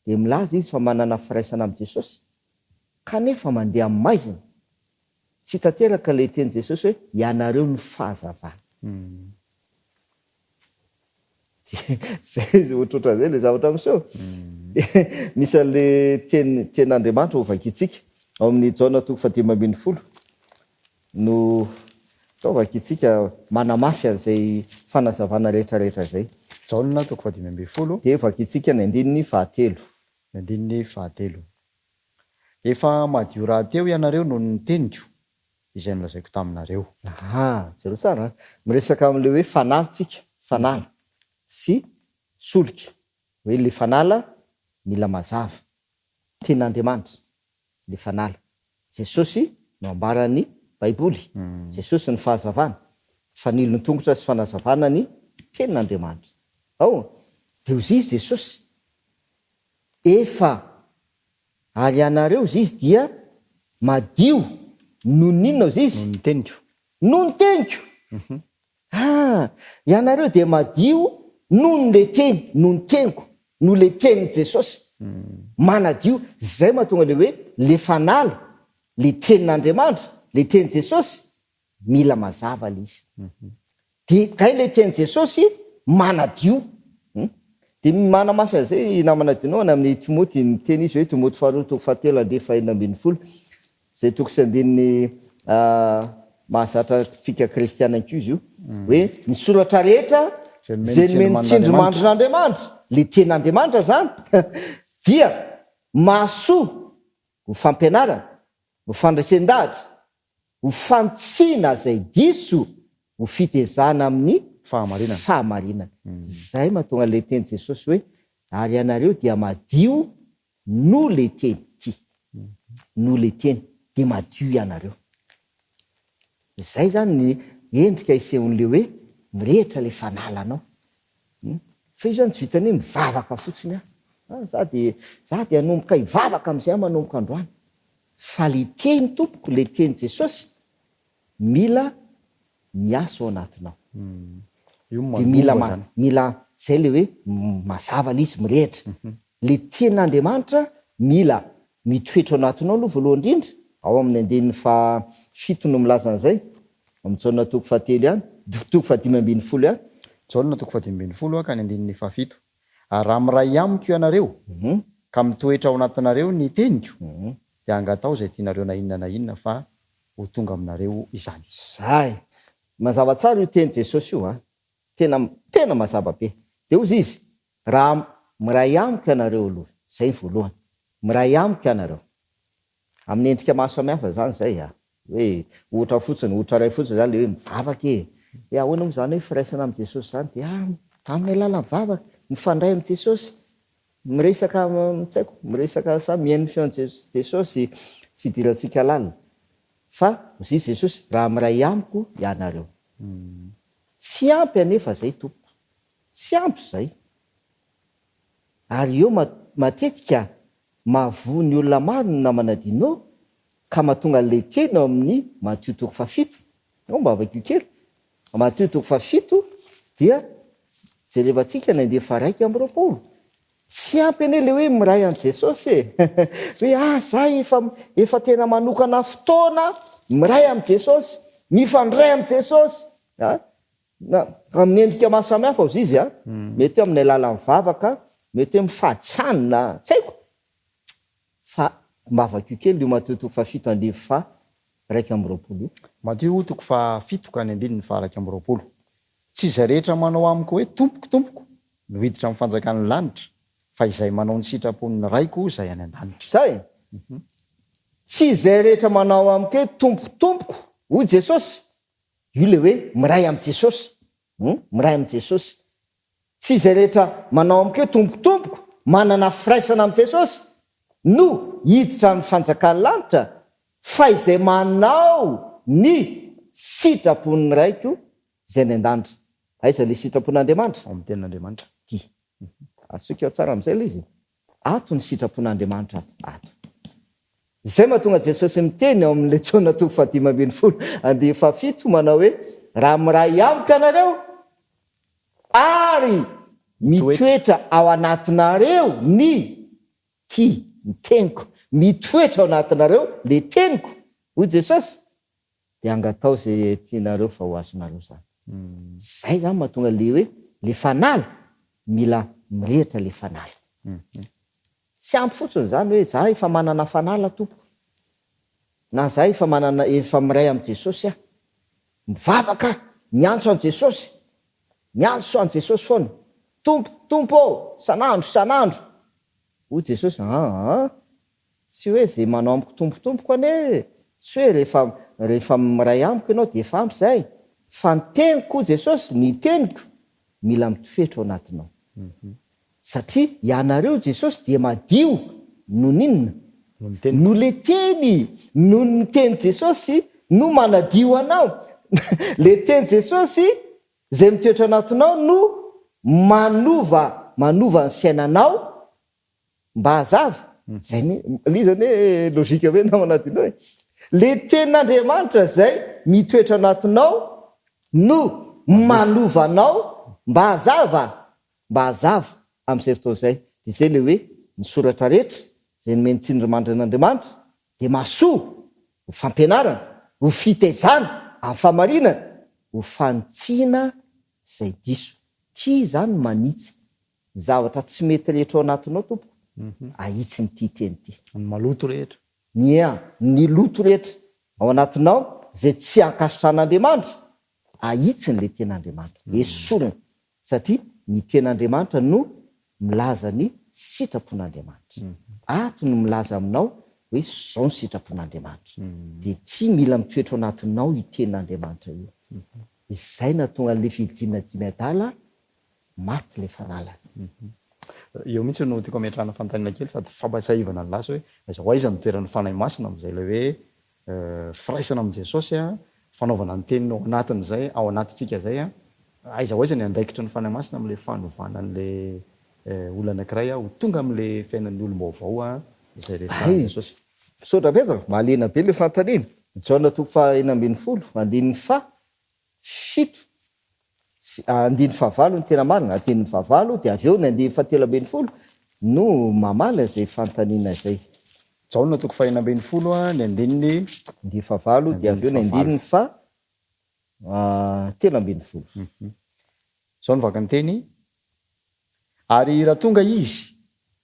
Dia milaza izy fa manana firaisana amin'i Jesosy, kanefa mandeha amin'ny maizina. Tsy tanteraka ilay tenin'i Jesosy hoe, Ianareo no fahazavana. Dia zay ohatrohatran'izay ilay zavatra miseho. Dia misy an'ilay teny tenin'Andriamanitra hovakintsika ao amin'ny Jaona toko fahadimy ambin'ny folo no atao vakintsika manamafy an'izay fanazavana rehetra rehetra izay. Jaona toko fahadimy ambin'ny folo. Dia vakintsika ny andininy fahatelo. Ny andininy fahatelo. Efa madio rahateo ianareo noho ny teniko izay nolazaiko taminareo. Aha, jereo tsara an! Miresaka amin'ilay hoe fanala tsika, fanala sy solika. Hoe ilay fanala mila mazava. Tenin'Andriamanitra ilay fanala. Jesosy no ambaran'ny Baiboly. Jesosy no fahazavana. Fanilon-tongotra sy fanazavana ny Tenin'Andriamanitra. Ao. Dia hozy izy Jesosy, Efa Ary ianareo, hozy izy, dia madio noho ny inona, hozy izy? Noho ny teniko. Noho ny teniko! Ah! Ianareo dia madio noho ny le teny, noho ny teniko, noho le tenin'i Jesosy. Manadio. Izay mahatonga le hoe le fanala, le tenin'Andriamanitra, le tenin'i Jesosy, Mila mazava le izy. De kay le teny Jesosy manadio. De manamafy an'izay i namana Dino any amin'ny Timoty, miteny izy hoe Timoty faharoa toko fahatelo andinin'ny fahenina ambin'ny folo, izay toko sy andininy mahazatra antsika kristiana ihany koa izy io, hoe ny soratra rehetra izay nomen'ny tsindrimandrin'Andriamanitra, le tenin'Andriamanitra zany, dia mahasoa ho fampianarana, ho fandresen-dahatra, ho fantsina izay diso, ho fitezana amin'ny Fahamarinana. fahamarinana. Izay mahatonga ilay teny Jesosy hoe, ary ianareo dia madio noho ilay teny ity. Noho ilay teny, dia madio ianareo. Izay izany ny endrika isehon'ilay hoe mirehitra ilay fanalanao. Fa io izany tsy vitan'ny hoe mivavaka fotsiny aho. Ah, za dia, za dia hanomboka hivavaka amin'izay aho manomboka androany. Fa le teny tompoko, le teny Jesosy mila miasa ao anatinao. Io Dia mila manova ma, zany. mila, zay le hoe mazava le izy, mirehitra. Le tenin'Andriamanitra mila mitoetra ao anatinao aloha voalohany indrindra, ao amin'ny andininy faha fito no milaza an'izay, amin'ny Jaona toko fahatelo ihany, toko fahadimy ambin'ny folo ihany. Jaona toko fahadimy ambin'ny folo ka ny andininy fahafito. Ary raha miray amiko ianareo, ka mitoetra ao anatinareo ny teniko, dia angataho izay tianareo na inona na inona fa ho tonga aminareo izany. Zay! Mazava tsara io teny Jesosy io an! Tena tena mazava be. Dia hozy izy, raha miray amiko ianareo aloha, izay ny voalohany, miray amiko ianareo. Amin'ny endrika maro samihafa izany izay a! Hoe ohatra fotsiny, ohatra iray fotsiny izany ilay hoe mivavaka e! Hoe ahoana moa izany hoe firaisana amin'i Jesosy izany? Dia amin'ny alalan'ny vavaka, mifandray amin'i Jesosy, miresaka, tsy haiko, miresaka sa mihaino ny feon'i Jesosy, tsy idirantsika lalina. Fa hoy Jesosy, raha miray amiko ianareo. Tsy ampy anefa izay tompoko, tsy ampy izay. Ary eo matetika mahavoa ny olona maro ny namana Dino ka mahatonga an'ilay teny ao amin'ny Matio toko fahafito, ao mba vakio kely, Matio toko fahafito dia jerevantsika ny andiany faha-21. Tsy ampy anie ilay hoe miray an'i Jesosy e! Hoe ah za efa efa tena manokana fotoana miray amin'i Jesosy, mifandray amin'i Jesosy a! Na amin'ny endrika maro samihafa hozy izy a! Mety hoe amin'ny alalan'ny vavaka, mety hoe mifady hanina, tsy haiko! Fa mba vakio kely io Matio toko fahafito andininy faha-21 io. Matio toko fahafito ka ny andininy faha-21. Tsy izay rehetra manao amiko hoe, Tompoko, Tompoko, no hiditra amin'ny fanjakan'ny lanitra, fa izay manao ny sitrapon'ny Raiko izay any an-danitra. Zay e! Tsy izay rehetra manao amiko hoe, Tompoko, Tompoko, hoy Jesosy, Io ilay hoe miray amin'i Jesosy. Hum, miray amin'i Jesosy. Tsy izay rehetra manao amiko hoe Tompoko, Tompoko, manana firaisana amin'i Jesosy, no hiditra amin'ny fanjakan'ny lanitra, fa izay manao ny sitrapon'ny Raiko izay any an-danitra. Aiza ilay sitrapon'Andriamanitra? Ao amin'ny Tenin'Andriamanitra. Ity. Azontsika ao tsara amin'izay ilay izy e. Ato ny sitrapon'Andriamanitra ato. Ato. Izay mahatonga Jesosy miteny ao amin'ny Jaona toko fahadimy ambin'ny folo andininy fahafito manao hoe, Raha miray amiko ianareo ary mitoetra ao anatinareo ny Ty, ny teniko, mitoetra ao anatinareo le teniko, hoy Jesosy, dia angatao ze tianareo fa ho azonareo zany. Zay zany mahatonga le hoe le fanala, mila mirehitra le fanala. Tsy ampy fotsiny zany hoe za efa manana fanala tompoko, na za efa manana efa miray amin'i Jesosy aho. Mivavaka aho, miantso an'i Jesosy, miantso an'i Jesosy foana, Tompo, Tompo ô, isan'andro, isan'andro. Hoy Jesosy, Aa, tsy hoe izay manao amiko Tompo, Tompoko anie, tsy hoe rehefa, rehefa miray amiko ianao dia efa ampy izay, fa ny teniko, hoy Jesosy, ny teniko mila mitoetra ao anatinao. Satria ianareo Jesosy dia madio noho ny inona? Noho le teny, noho ny teny Jesosy no manadio anao. Le teny Jesosy izay mitoetra anatinao no manova, manova ny fiainanao mba hazava. Zay anie, le izy anie logique be namana Dino e. Le tenin'Andriamanitra izay mitoetra anatinao no manova anao mba hazava. Mba hazava amin'izay fotoana izay. Dia izay ilay hoe ny soratra rehetra izay nomen'ny tsindrimandrin'Andriamanitra dia mahasoa ho fampianarana, ho fitaizana amin'ny fahamarinana, ho fanitsiana izay diso. Tia izany ny manitsy ny zavatra tsy mety rehetra ao anatinao tompoko, ahitsin'ity teny ity. Ny maloto rehetra. Ny ny loto rehetra ao anatinao izay tsy ankasitrahan'Andriamanitra, ahitsiny ilay tenin'Andriamanitra, esoriny. Satria ny Tenin'Andriamanitra no milaza ny sitrapon'Andriamanitra. Ato no milaza aminao hoe izao ny sitrapon'Andriamanitra. Dia ity mila mitoetra ao anatinao io Tenin'Andriamanitra io. Izay nahatonga an'ilay virjina dimy adala maty ilay fanalany. Eo mihitsy no tiako hametrahana fanontaniana kely sady fampahatsiahivana ny lasa hoe aiza ho aiza ny toeran'ny Fanahy Masina amin'izay ilay hoe Firaisana amin'i Jesosy, fanaovana ny teniny ao anatin'izay, ao anatintsika izay, aiza ho aiza ny andraikitry ny Fanahy Masina amin'ilay fanovana an'ilay olona anankiray ho tonga amin'ilay fiainan'ny olom-baovao izay resahin'i Jesosy. Misaotra betsaka, mahaliana be ilay fanontaniana. Jaona toko faha 16, andininy faha fito sy andininy fahavalo ny tena marina, andininy fahavalo dia avy eo ny andininy fahatelo 12 no mamaly an'izay fanontaniana izay. Jaona toko fahenina 16 ny andininy. Andininy fahavalo dia avy eo ny andininy faha 13. Izao no vakin-teny, Ary raha tonga Izy,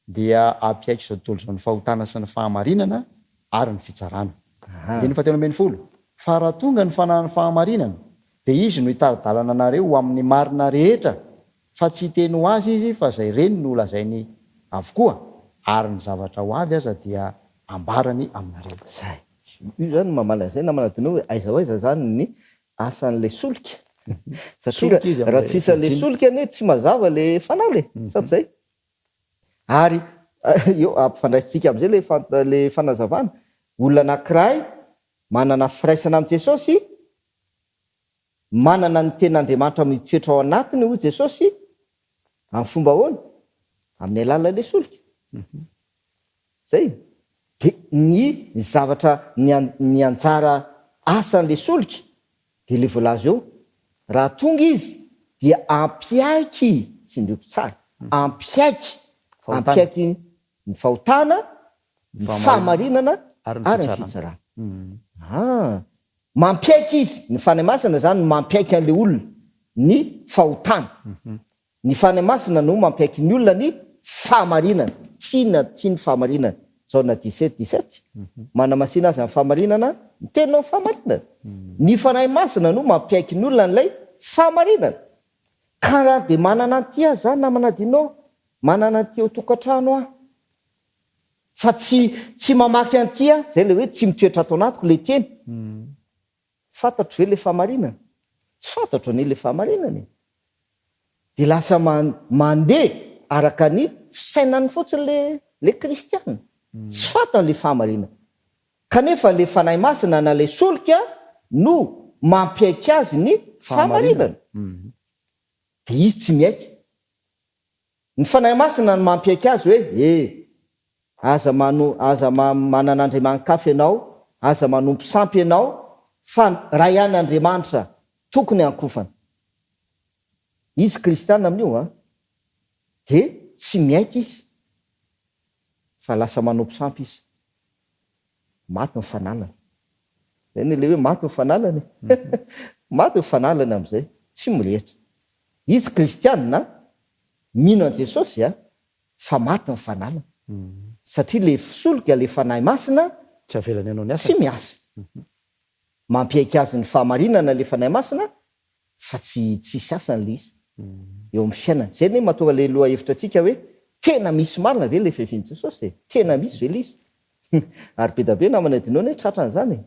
dia hampiaiky izao tontolo izao ny fahotana sy ny fahamarinana ary ny fitsarana. Andininy fahatelo 12, Fa raha tonga ny Fanahin'ny fahamarinana, dia Izy no hitari-dalana anareo ho amin'ny marina rehetra, fa tsy hiteny ho Azy Izy, fa izay reny no holazainy avokoa, ary ny zavatra ho avy aza dia hambarany aminareo. Izay. Io izany no mamaly an'izay namana Dino hoe aiza ho aiza izany ny asan'ilay solika? Satria raha tsy isan'ilay solika anie tsy mazava ilay fanala e! Sa tsy izay? Ary eo ampifandraisintsika amin'izay ilay ilay fanazavana, olona anankiray manana firaisana amin'i Jesosy, manana ny tenin'Andriamanitra mitoetra ao anatiny hoy Jesosy, amin'ny fomba ahoana? Amin'ny alalan'ilay solika. Zay. Dia ny zavatra ny ny anjara asan'ilay solika dia ilay voalaza eo, raha tonga izy dia ampiaiky, tsindriako tsara, ampiaiky, ampiaiky ny fahotana, ny fahamarinana ary ny fitsarana. Ah! Mampiaiky izy, ny Fanahy Masina izany no mampiaiky an'ilay olona ny fahotana. Ny Fanahy Masina no mampiaiky ny olona ny fahamarinana. Tiana tia ny fahamarinana. Jaona 17, 17. Manamasina azy amin'ny fahamarinana, ny teninao ny fahamarinana. Ny Fanahy Masina no mampiaiky ny olona an'ilay fahamarinana. Ka raha dia manana an'ity aho za namana Dino, manana an'ity ao tokantrano aho, fa tsy tsy mamaky an'ity aho, zay ilay hoe tsy mitoetra ato anatiko ilay teny. Fantatro ve ilay fahamarinana? Tsy fantatro anie ilay fahamarinana e! Dia lasa mandeha araka ny fisainany fotsiny le le kristiana. Tsy fantany le fahamarinana. Kanefa le Fanahy Masina na le solika no mampiaiky azy ny fahamarinana. Dia izy tsy miaiky. Ny Fanahy Masina no mampiaiky azy hoe e! Aza mano aza manana andriamani-kafa ianao, aza manompo sampy ianao fa Ray ihany Andriamanitra tokony hankofana. Izy kristiana amin'io an! Dia tsy miaiky izy fa lasa manompo sampy izy. Maty ny fanalany. Zay anie le hoe maty ny fanalany e! Maty ny fanalany amin'izay, tsy mirehitra. Izy kristiana, mino an'i Jesosy an, fa maty ny fanalany. Satria le solika, le Fanahy Masina, Tsy avelany hanao ny asany. tsy miasa. Mampiaiky azy ny fahamarinana le Fanahy Masina, fa tsy tsisy asany le izy eo amin'ny fiainana. Zay anie mahatonga le lohahevitra antsika hoe tena misy marina ve le fiavian'i Jesosy e? Tena misy ve le izy? Ary be da be namana adinoina hoe tratran'izany e!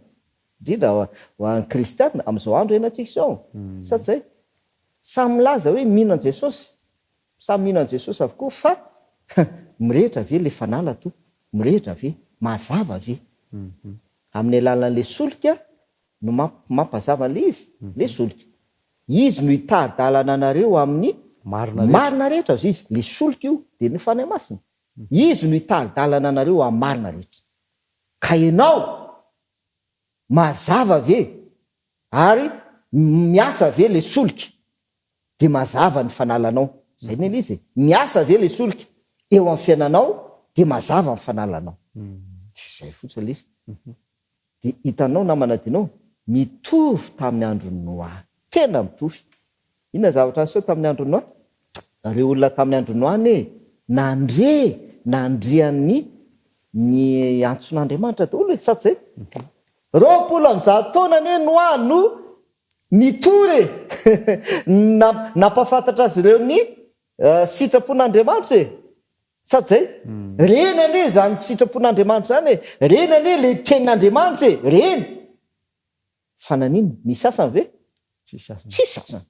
Indrindra ho an'ny kristiana amin'izao andro iainantsika izao. Sa tsy zay? Samy milaza hoe mino an'i Jesosy, samy mino an'i Jesosy avokoa fa mirehitra ve le fanala toa? Mirehitra ve? Mazava ve? Amin'ny alalan'le solika no mampazava an'ilay izy, ilay solika. Izy no hitari-dalana anareo amin'ny marina rehetra, hozy izy. Ilay solika io dia ny Fanahy Masina. Izy no hitari-dalana anareo amin'ny marina rehetra. Ka ianao, mazava ve ary miasa ve ilay solika? Dia mazava ny fanalanao. Izay anie ilay izy e. Miasa ve ilay solika eo amin'ny fiainanao dia mazava ny fanalanao. Tsy izay fotsiny ilay izy. Dia hitanao namana Dino, mitovy tamin'ny andron'i Noa. Tena mitovy. Inona ny zavatra niseho tamin'ny andron'i Noa? Ireo olona tamin'ny andron'i Noa anie nandre, nandre an'ny ny antson'Andriamanitra daholo e, sa tsy izay? 120 taona anie Noa no nitory e! Nampahafantatra azy ireo ny sitrapon'Andriamanitra e! Sa tsy zay? Reny anie izany sitrapon'Andriamanitra izany e! Reny anie ilay tenin'Andriamanitra e! Reny! Fa naninona? Nisy asany ve? Tsisy asany. Tsisy asany.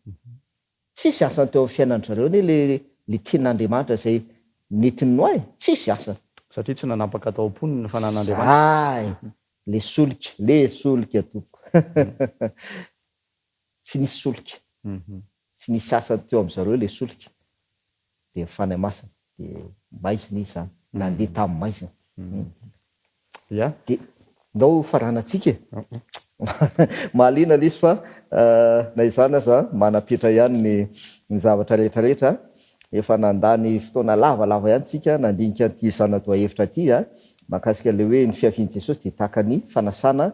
Tsisy asany teo amin'ny fiainan-dry zareo anie ilay ilay tenin'Andriamanitra izay nentin'i Noa e! Tsisy asany. Satria tsy nanampaka tao am-pony ny fanan'Andriamanitra. Zay! Ilay solika, ilay solika tompoko. Tsy nisy solika. Tsy nisy asany teo amin-dry zareo ilay solika. Dia ny Fanahy Masina. Dia maizina izy izany. Nandeha tamin'ny maizina. Ya. Dia ndao faranantsika e. Mahaliana ilay izy fa na izany aza manam-petra ihany ny ny zavatra rehetra rehetra. Efa nandany fotoana lavalava ihany tsika nandinika an'ity zana-dohahevitra ity mahakasika ilay hoe ny fiavian'i Jesosy dia tahaka ny fanasana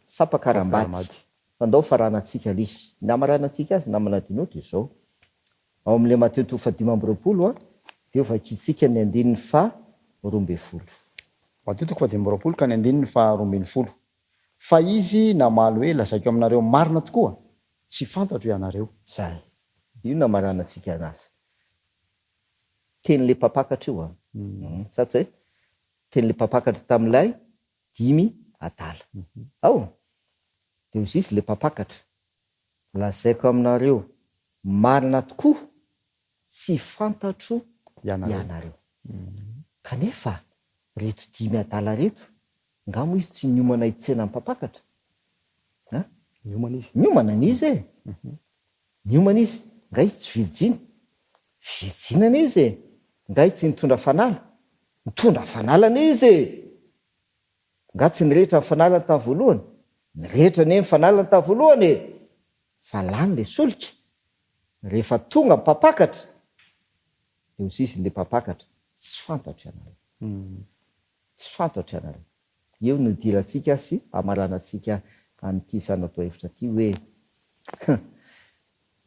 fampakaram-bady. Fa ndao faranantsika ilay izy. Ny hamaranantsika azy namana Dino dia izao. Ao amin'ilay Matio toko fahadimy amby 20 dia ho vakintsika ny andininy faha-12. Matio toko fahadimy amby 20 ka ny andininy faha-12. Fa izy namaly hoe, Lazaiko aminareo marina tokoa, tsy fantatro ianareo. Zay. Io no hamaranantsika anazy. Tenin'ilay mpampakatra io an. Sa tsy zay? Tenin'ilay mpampakatra tamin'ilay dimy adala. Ao. Dia hozy izy ilay mpampakatra, Lazaiko aminareo marina tokoa, tsy fantatro ianareo. Kanefa reto dimy adala reto, nga moa izy tsy niomana hitsena ny mpampakatra? An? Niomana izy. Niomana anie izy e! Niomana izy. Nga izy tsy virijiny? Virijiny anie izy e! Nga izy tsy nitondra fanala? Nitondra fanala anie izy e! Nga tsy nirehitra ny fanalany tamin'ny voalohany? Nirehitra anie ny fanalany tamin'ny voalohany e! Fa lany le solika. Rehefa tonga ny mpampakatra dia ho sisiny le mpampakatra, tsy fantatro ianareo. Tsy fantatro ianareo. Eo no idirantsika sy hamaranantsika an'ity zana-dohahevitra ity hoe,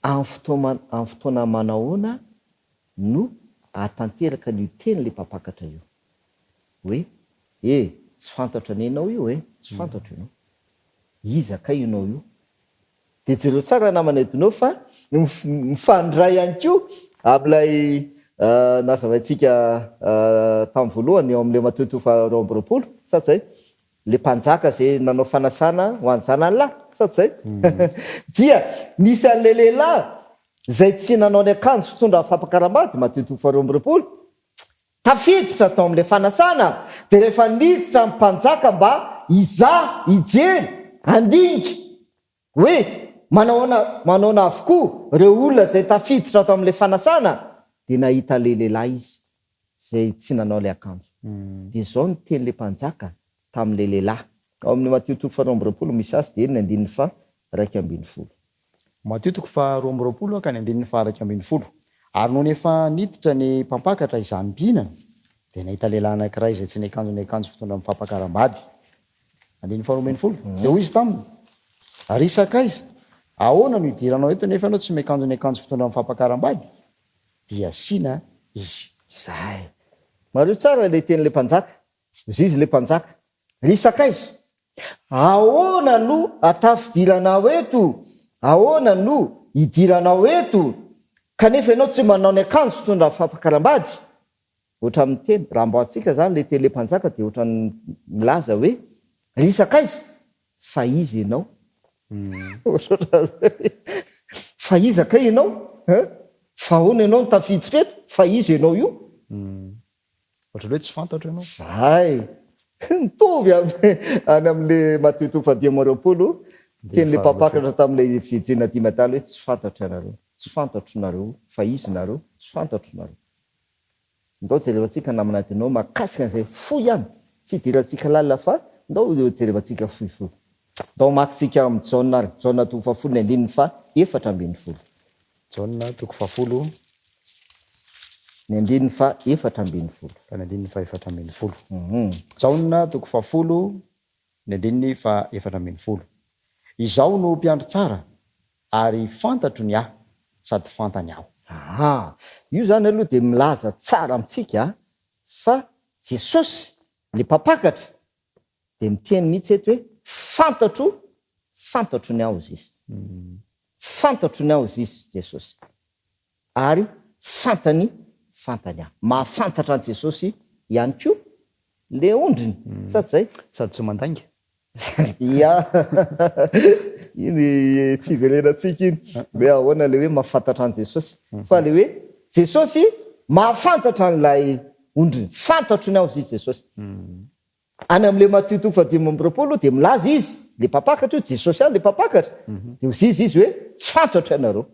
Amin'ny fotoana amin'ny fotoana manahoana no ahatanteraka an'io teny ilay mpampakatra io? Hoe, E, tsy fantatro anie ianao io e, tsy fantatro ianao. Iza kay ianao io? Dia jereo tsara namana Edno fa mifandray ihany koa amin'ilay nazavaintsika tamin'ny voalohany eo amin'ilay Matio toko faha 22, sa tsy izay? Ilay mpanjaka izay nanao fanasana ho an'ny zanany lahy, sa tsy izay? Dia nisy an'ilay lehilahy. izay tsy nanao ny akanjo fitondra fampakaram-bady, Matio toko faharoa amby 20, tafiditra tao amin'ilay fanasana, dia rehefa niditra ny mpanjaka mba hizaha, hijery, handinika, hoe manahoana manaona avokoa ireo olona izay tafiditra ato amin'ilay fanasana, dia nahita ilay lehilahy izy izay tsy nanao ilay akanjo. Dia izao no tenin'ilay mpanjaka tamin'ilay lehilahy. Ao amin'ny Matio toko faharoa 22 misy azy, dia ny andininy faha-11. Matio toko faha-22 ka ny andininy faha-11. Ary nony efa niditra ny mpampakatra izany mpihinana, dia nahita lehilahy anankiray izay tsy niakanjo ny akanjo fitondra amin'ny fampakaram-bady. Andininy faharoa 12. Dia hoy izy taminy, Ry sakaiza, ahoana no idiranao eto nefa ianao tsy miakanjo ny akanjo fitondra amin'ny fampakaram-bady? Dia asiana izy. Izay. Mariho tsara ilay tenin'ilay mpanjaka. Hoy izy ilay mpanjaka, Ry sakaiza, ahoana no atafidiranao eto? Ahoana no idiranao eto kanefa ianao tsy manao ny akanjo fitondra amin'ny fampakaram-bady? Ohatran'ny miteny, raha mba antsika izany ilay tele mpanjaka dia ohatran'ny milaza hoe, ry sakaiza, fa iza ianao? Ohatrohatran'izay. Fa iza kay ianao? Hein? Fa ahoana ianao no tafiditra eto? Fa iza ianao io? Ohatran'ny hoe tsy fantatro ianao. Zay! Mitovy amin'ny any amin'ilay Matio toko fahadimy amby 20, tenin'ilay mpampakatra tamin'ilay virjina dimy adala hoe tsy fantatro ianareo, tsy fantatro nareo, fa iza nareo, tsy fantatro nareo. Ndao jerevantsika namana Adino mahakasika an'izay fohy ihany, tsy hidirantsika lalina fa ndao jerevantsika fohifohy. Ndao hamakintsika amin'i Jaona ary, Jaona toko fahafolo ny andininy faha 14. Jaona toko fahafolo. Ny andininy faha 14. Ka ny andininy faha 14. Jaona toko fahafolo ny andininy faha 14. Izaho no mpiandry tsara, ary fantatro ny ahy sady fantany aho. Aa! Io izany aloha dia milaza tsara amintsika fa Jesosy, ilay mpampakatra, dia miteny mihitsy eto hoe fantatro, fantatro ny ahy hozy izy. Fantatro ny ahy hozy izy Jesosy. Ary fantany, fantany ahy. Mahafantatra an'i Jesosy ihany koa le ondriny, sa tsy zay? Sady tsy mandainga. Ia, iny tsy iverenantsika iny, hoe ahoana le hoe mahafantatra an'i Jesosy. Fa le hoe Jesosy mahafantatra an'ilay ondriny. Fantatro ny ahy hozy Jesosy. Any amin'ilay Matio toko faha-25 dia milaza izy, ilay mpampakatra io, Jesosy ihany ilay mpampakatra, dia hozy izy hoe tsy fantatro ianareo.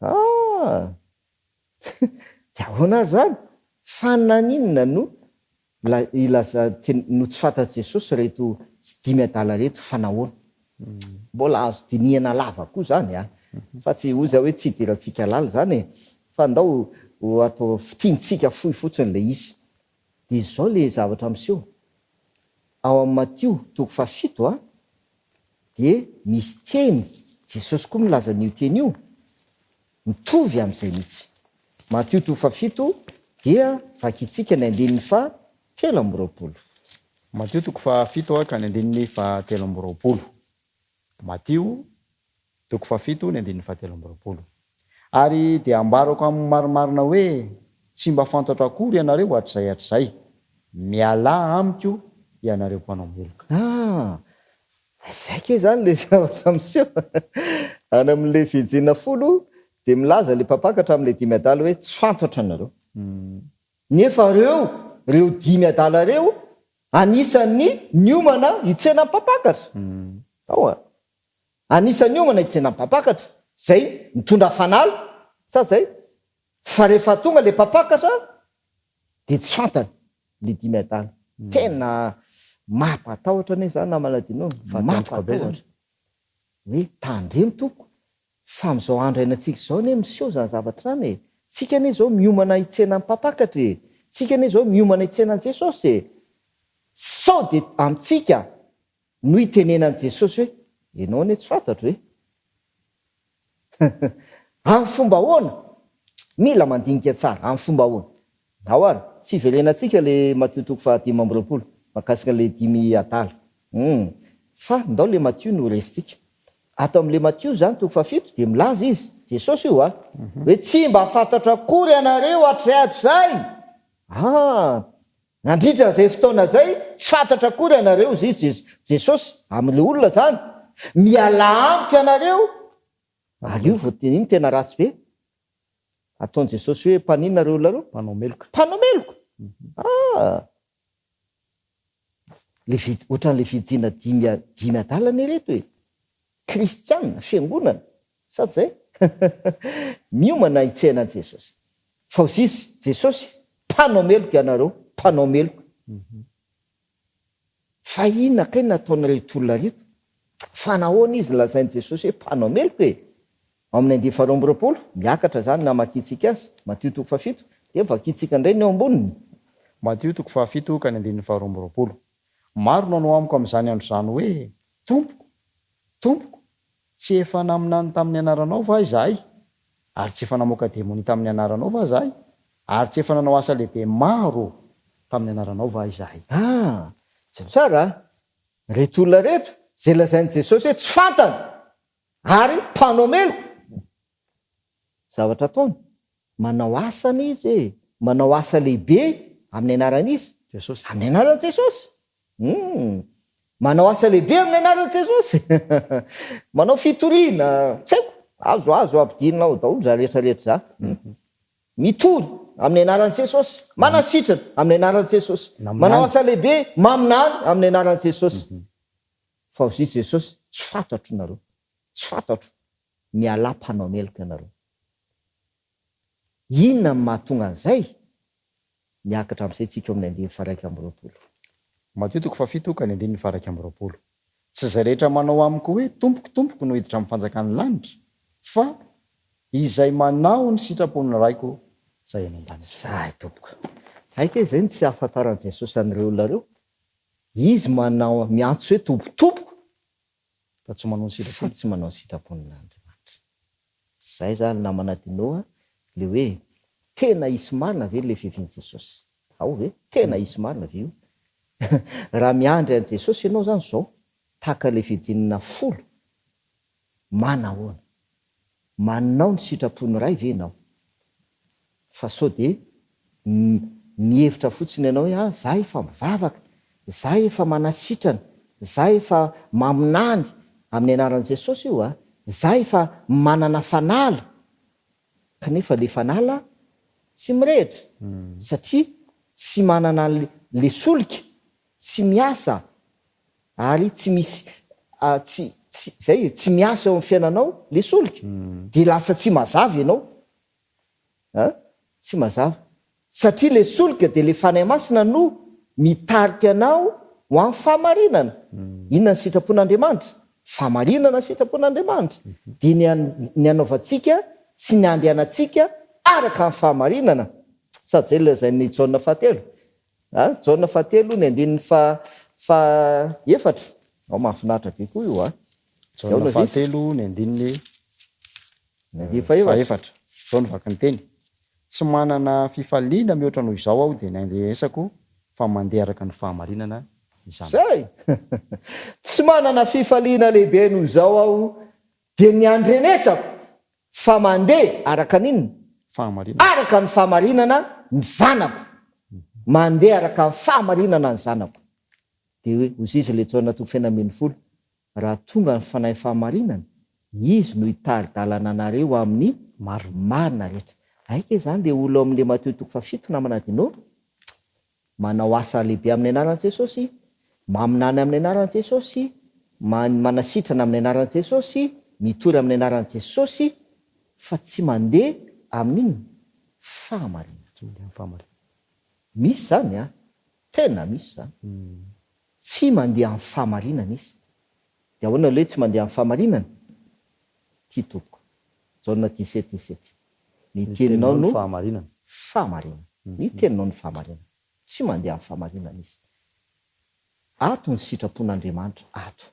Ah! Dia ahoana ary izany? Fa naninona no ilaza no tsy fantatr'i Jesosy ireto dimy adala ireto fa nahoana? Mbola azo dinihana lava koa izany an! Fa tsy hoy za hoe tsy hidirantsika lalina izany e! Fa ndao ho atao fintintsika fohy fotsiny ilay izy. Dia izao ilay zavatra miseho, ao amin'ny Matio toko fahafito a, dia misy teny, Jesosy koa milaza an'io teny io, mitovy amin'izay mihitsy. Matio toko fahafito dia vakintsika ny andininy faha 23. Matio toko fahafito ka ny andininy faha 23. Matio toko fahafito ny andininy fahatelo 23. Ary dia ambarako amin'ny marimarina hoe, tsy mba fantatro akory ianareo hatrizay hatrizay. Mialà amiko ianareo mpanao meloka. Ah! Izay kay izany ilay zavatra miseho. Any amin'ilay virjina folo dia milaza ilay mpampakatra amin'ilay dimy adala hoe tsy fantatro ianareo. Nefa ireo, ireo dimy adala ireo anisan'ny niomana hitsena ny mpampakatra. Ao a! Anisan'ny niomana hitsena ny mpampakatra, izay nitondra fanala, sa izay? Fa rehefa tonga ilay mpampakatra dia tsy fantany ilay dimy adala. Tena mampatahotra anie izany namana Dino e! Mampatahotra. Hoe tandremo tompoko Fa amin'izao andro iainantsika izao anie miseho izany zavatra izany e! Tsika anie izao miomana hitsena ny mpampakatra e! Tsika anie izao miomana hitsena an'i Jesosy e! Sao dia amintsika no itenenan'i Jesosy hoe, ianao anie tsy fantatro e! Amin'ny fomba ahoana? Mila mandinika tsara, amin'ny fomba ahoana? Ao ary, tsy hiverenantsika le Matio toko faha 25, mahakasika le dimy adala. Hum. Fa ndao le Matio no resintsika. Ato amin'le Matio izany toko fahafito dia milaza izy, Jesosy io a, hoe tsy mba fantatro akory ianareo hatrizay hatrizay! Ah! Nandritra izay fotoana izay, tsy fantatro akory ianareo, hozy izy, Jesosy, amin'le olona izany, mialà amiko ianareo! Ary io vao io no tena ratsy be. Ataon'i Jesosy hoe mpaninona ireo olona ireo? Mpanao meloka. Mpanao meloka! Ah! Le vi, ohatran'le virijina dimy dimy adala anie ireto e! Kristiana, fiangonana, sa tsy zay? Miomana hitsena an'i Jesosy. Fa hozy izy, Jesosy, mpanao meloka ianareo, mpanao meloka. Fa inona kay nataon'ireto olona ireto? Fa nahoana izy lazain'i Jesosy hoe mpanao meloka e? Ao amin'ny andiany faharoa 22, miakatra izany ny hamakiantsika azy, Matio toko fahafito, dia vakintsika indray ny eo amboniny. Matio toko fahafito ka ny andininy faharoa 22. Maro no hanao amiko amin'izany andro izany hoe, Tompoko, Tompoko, tsy efa naminany tamin'ny anaranao va izahay? Ary tsy efa namoaka demonia tamin'ny anaranao va izahay? Ary tsy efa nanao asa lehibe maro tamin'ny anaranao va izahay? Ah! Jereo tsara a! Ireto olona ireto, izay lazain'i Jesosy hoe tsy fantany, ary mpanao meloka. Zavatra ataony, manao asa anie izy e! Manao asa lehibe amin'ny anaran'iza? Jesosy. Amin'ny anaran'i Jesosy. Humm. Manao asa lehibe amin'ny anaran'i Jesosy. Manao fitoriana, tsy haiko, azo azo ampidirina ao daholo izany rehetra rehetra izany. Humm. Mitory amin'ny anaran'i Jesosy, manasitrana amin'ny anaran'i Jesosy, manao asa lehibe, maminany amin'ny anaran'i Jesosy. Fa hozy Jesosy, tsy fantatro nareo, tsy fantatro, mialà mpanao meloka ianareo. Inona no mahatonga an'izay? Miakatra amin'izay tsika eo amin'ny andininy faha-21. Matio toko fahafito ka ny andininy faha-21. Tsy izay rehetra manao amiko hoe, Tompoko, Tompoko no hiditra amin'ny fanjakan'ny lanitra, fa izay manao ny sitrapon'ny Raiko izay any an-danitra. Zay tompoko. Hay kay izay no tsy ahafantaran'i Jesosy an'ireo olona ireo. Izy manao, miantso hoe Tompo, Tompoko, Fa tsy manao ny fa sitrapony. tsy manao ny sitrapon'Andriamanitra. Zay zany namana Dino a, le hoe tena hisy marina ve le fiavian'i Jesosy? Ao ve? Tena hisy marina ve io? Raha miandry an'i Jesosy ianao zany zao, tahaka le virjinina folo, manahoana? Manao ny sitrapon'ny Ray ve ianao? Fa sao dia mihevitra fotsiny ianao hoe ah za efa mivavaka, za efa manasitrana, za efa maminany amin'ny anaran'i Jesosy io a, za efa manana fanala, kanefa le fanala tsy mirehitra satria tsy manana le solika, tsy miasa ary tsy misy tsy tsy zay e, tsy miasa eo amin'ny fiainanao le solika dia lasa tsy mazava ianao. An? Tsy mazava. Satria le solika dia le Fanahy Masina no mitarika anao ho amin'ny fahamarinana. Inona ny sitrapon'Andriamanitra? Fahamarinana ny sitrapon'Andriamanitra. Dia ny ny hanaovantsika sy ny handehanantsika araka ny fahamarinana. Sady izay lazain'i Jaona fahatelo. An? Jaona fahatelo ny andininy faha faha efatra. Ao mahafinaritra be koa io an. Jaona fahatelo ny andininy Ny fahefatra. Izao no vaky ny teny, Tsy manana fifaliana mihoatra noho izao aho dia ny andrenesako fa mandeha araka ny fahamarinana ny zanako. Zay! Tsy manana fifaliana lehibe noho izao aho dia ny andrenesako fa mandeha araka ny inona? Fahamarinana. Araka ny fahamarinana ny zanako. Mandeha araka ny fahamarinana ny zanako. Dia hoe, hozy izy ilay Jaona toko fahenina 16, Raha tonga ny Fanahy Fahamarinana, Izy no hitari-dalana anareo amin'ny marina rehetra. Aika izany le olona ao amin'le Matio toko fahafito namana Dino? Manao asa lehibe amin'ny anaran'i Jesosy, maminany amin'ny anaran'i Jesosy, manasitrana amin'ny anaran'i Jesosy, mitory amin'ny anaran'i Jesosy, fa tsy mandeha amin'inona? Fahamarinana. Tsy mandeha amin'ny fahamarinana. Misy izany an! Tena misy izany. Tsy mandeha amin'ny fahamarinana izy. Dia ahoana ilay hoe tsy mandeha amin'ny fahamarinana? Ity tompoko. Jaona dix-sept dix-sept. Ny teninao no fahamarinana. Fahamarinana. Ny teninao no fahamarinana. Tsy mandeha amin'ny fahamarinana izy. Ato ny sitrapon'Andriamanitra, ato.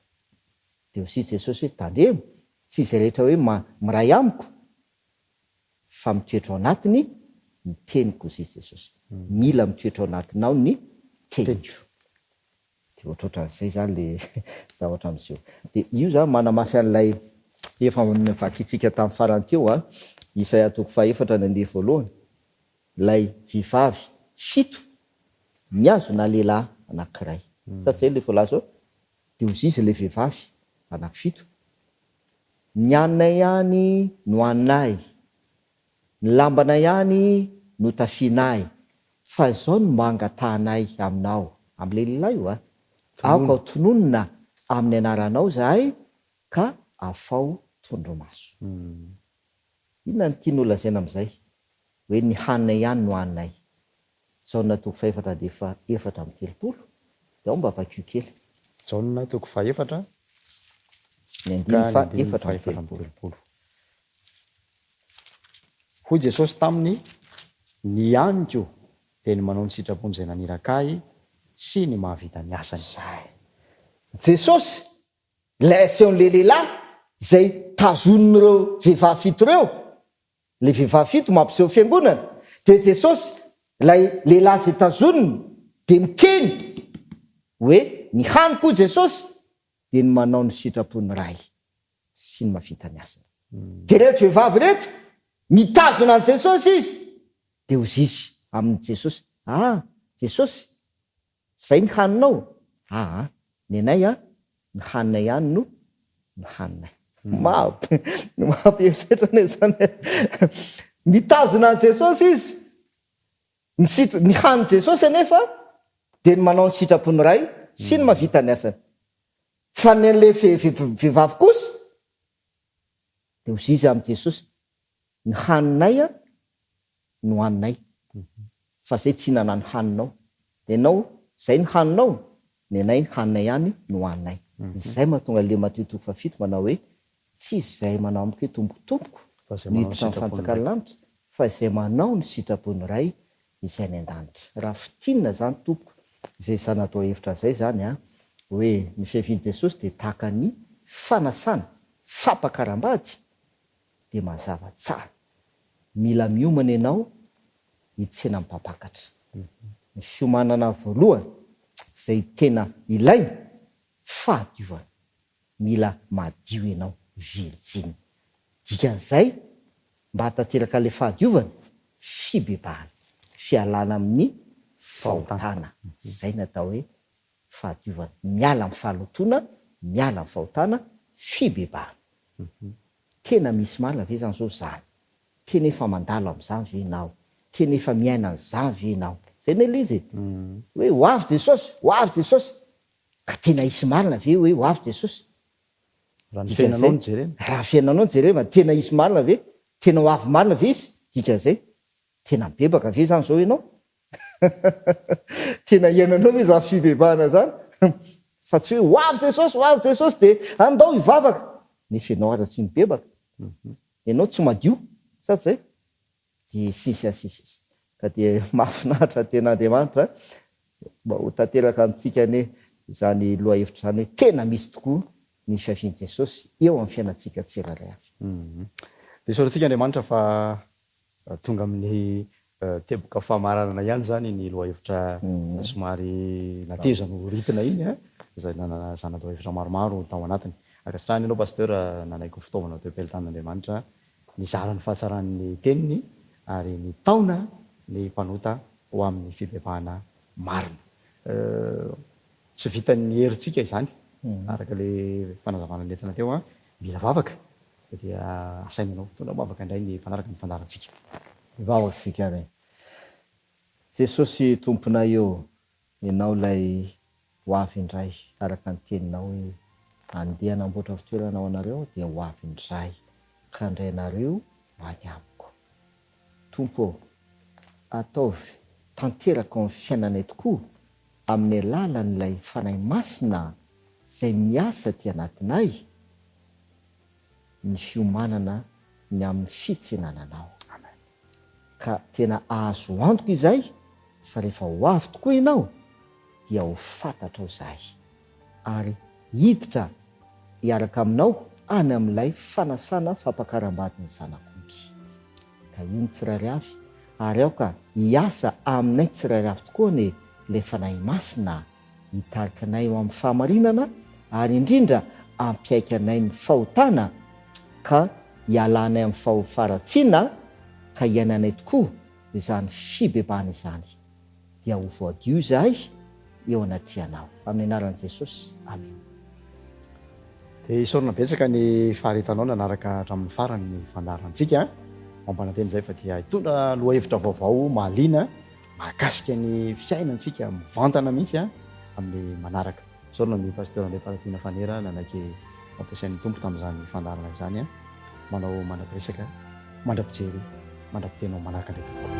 Dia hoy Jesosy hoe, tandremo, tsy izay rehetra hoe miray amiko, fa mitoetra ao anatiny ny teniko hoy Jesosy. Mila mitoetra ao anatinao ny teniko. Dia ohatrohatran'izay izany le zavatra miseho. Dia io izany manamafy an'ilay efa novakintsika tamin'ny farany teo an, Isaia toko fahefatra ny andiany voalohany, ilay vehivavy fito mihazona lehilahy anankiray. Sa tsy izay ilay voalaza ao? Dia hoy izy ilay vehivavy anankifito. Ny haninay ihany no haninay, ny lambanay ihany no tafianay, fa izao no mba angatahanay aminao, amin'ilay lehilahy io a, aoka ho tononina amin'ny anaranao izahay ka afaho tondromaso. Inona no tiany holazaina amin'izay? Hoe ny haninay ihany no haninay. Jaona toko fahefatra andininy faha 34, dia ao mba vakio kely. Jaona toko fahefatra Ny ka andininy ny faha andininy efatra faha amby 34. telopolo. Hoy Jesosy taminy, Ny haniko dia ny manao ny sitrapon'izay naniraka Ahy sy ny mahavita ny asany. Izay. Jesosy, ilay asehon'ilay lehilahy izay tazonin'ireo vehivavy fito ireo, Ilay vehivavy fito mampiseho fiangonana, dia Jesosy, ilay lehilahy izay tazoniny, dia miteny hoe ny hany koa Jesosy dia ny manao ny sitrapon'ny Ray sy ny mahavita ny asany. Dia ireto vehivavy ireto, mitazona an'i Jesosy izy, dia hozy izy amin'i Jesosy, Ah, Jesosy, izay ny haninao? Aa, nenay an, Ny haninay ihany no ny haninay. Mampieritreritra anie izany e! Mitazona an'i Jesosy izy. Ny sitra, ny hanin'i Jesosy anefa dia ny manao ny sitrapon'ny Ray sy ny mahavita ny asany. Fa ny an'ilay vehivavy kosa dia hozy izy amin'i Jesosy, ny haninay an, no haninay fa zay tsy hinana ny haninao enao zay ny haninao nenay ny haninay ihany no haninay zay mahatonga le Matio toko fahafito manao hoe tsy izay manao amiko hoe tompoko tompoko Fa izay no manao ny hiditra amin'ny sitrapon'ny fanjakan'ny Ray. lanitra fa izay manao ny sitrapon'ny Ray izay any an-danitra raha fintinina zany tompoko izay zana-dohahevitra zay zany an hoe ny fiavian'i Jesosy dia tahaka ny fanasana fampakaram-bady dia mazava tsara. Mila miomana ianao hitsena ny mpampakatra. Ny fiomanana voalohany izay tena ilaina, fahadiovana. Mila madio ianao, virjiny. Dikan'izay, mba hahatanteraka ilay fahadiovana, fibebahana, fialana amin'ny fahotana. Izay no atao hoe fahadiovana, miala amin'ny fahalotoana, miala amin'ny fahotana, fibebahana. Tena misy marina ve zany zao zany? Tena efa mandalo amin'izany ve ianao? Tena efa miaina an'izany ve ianao? Zay anie le izy e! Hoe ho avy Jesosy, ho avy Jesosy! Ka tena hisy marina ve hoe ho avy Jesosy? Raha ny fiainanao no jerena. Raha ny fiainanao no jerena, tena hisy marina ve? Tena ho avy marina ve izy? Dikan'izay, tena mibebaka ve zany zao ianao? Tena iainanao ve izany fibebahana izany? Fa tsy hoe ho avy Jesosy, ho avy Jesosy dia andao hivavaka. Nefa ianao aza tsy mibebaka. Ianao tsy madio, sa tsy izay? Dia sy ny sisa sy ny sisa. Ka dia mahafinaritra tena Andriamanitra mba ho tanteraka amintsika anie izany lohahevitra izany hoe tena misy tokoa ny fiavian'i Jesosy eo amin'ny fiainantsika tsirairay avy. Dia isaorantsika Andriamanitra fa Tonga amin'ny teboka famaranana ihany izany iny lohahevitra somary nateza no ritina iny, izay nanana zana-dohahevitra maromaro tao anatiny. Ankasitrahana ianao Pasteur nanaiky ho fitaovana teo am-pelatanan'Andriamanitra nizara ny fahatsaran'ny teniny ary nitaona ny mpanota ho amin'ny fibebahana marina. Tsy vitan'ny herintsika izany, araka ilay fanazavana nentina teo, mila vavaka Dia asaina ianao hitondra am-bavaka indray ny mpanaraka ny fandaharantsika. Hivavaka isika ary. Jesosy Tomponay ô, Ianao ilay ho avy indray araka ny teninao hoe andeha hanamboatra fitoerana ho anareo aho dia ho avy indray ka handray anareo ho any amiko. Tompo ô, ataovy tanteraka ao amin'ny fiainanay tokoa amin'ny alalan'ilay Fanahy Masina izay miasa aty anatinay ny fiomanana ny amin'ny fitsenana Anao. Amen. Ka tena azo antoka izay fa rehefa ho avy tokoa Ianao dia ho fantatrao izahay ary hiditra hiaraka Aminao any amin'ilay fanasana fampakaram-badin'ny Zanak'ondry. Tahio ny tsirairay avy ary aoka hiasa aminay tsirairay avy tokoa anie ilay Fanahy Masina hitarika anay ho amin'ny fahamarinana ary indrindra hampiaiky anay ny fahotana ka hialanay amin'ny fahofaratsiana ka hiainanay tokoa izany fibebahana izany dia ho voadio izahay eo anatrehanao. Amin'ny anaran'i Jesosy. Amena. Dia isaorana betsaka ny faharetanao nanaraka hatramin'ny farany ny fandaharantsika. Mampanantena izay fa dia hitondra lohahevitra vaovao mahaliana mahakasika ny fiainantsika mivantana mihitsy amin'ny manaraka. Isaorana ny Pasteur André Paradina Fanera nanaiky nampiasain'ny Tompo tamin'izany fandaharana izany. Manao mandra-piresaka, mandra-pijery, mandra-piteny ao manaraka indray tompoko.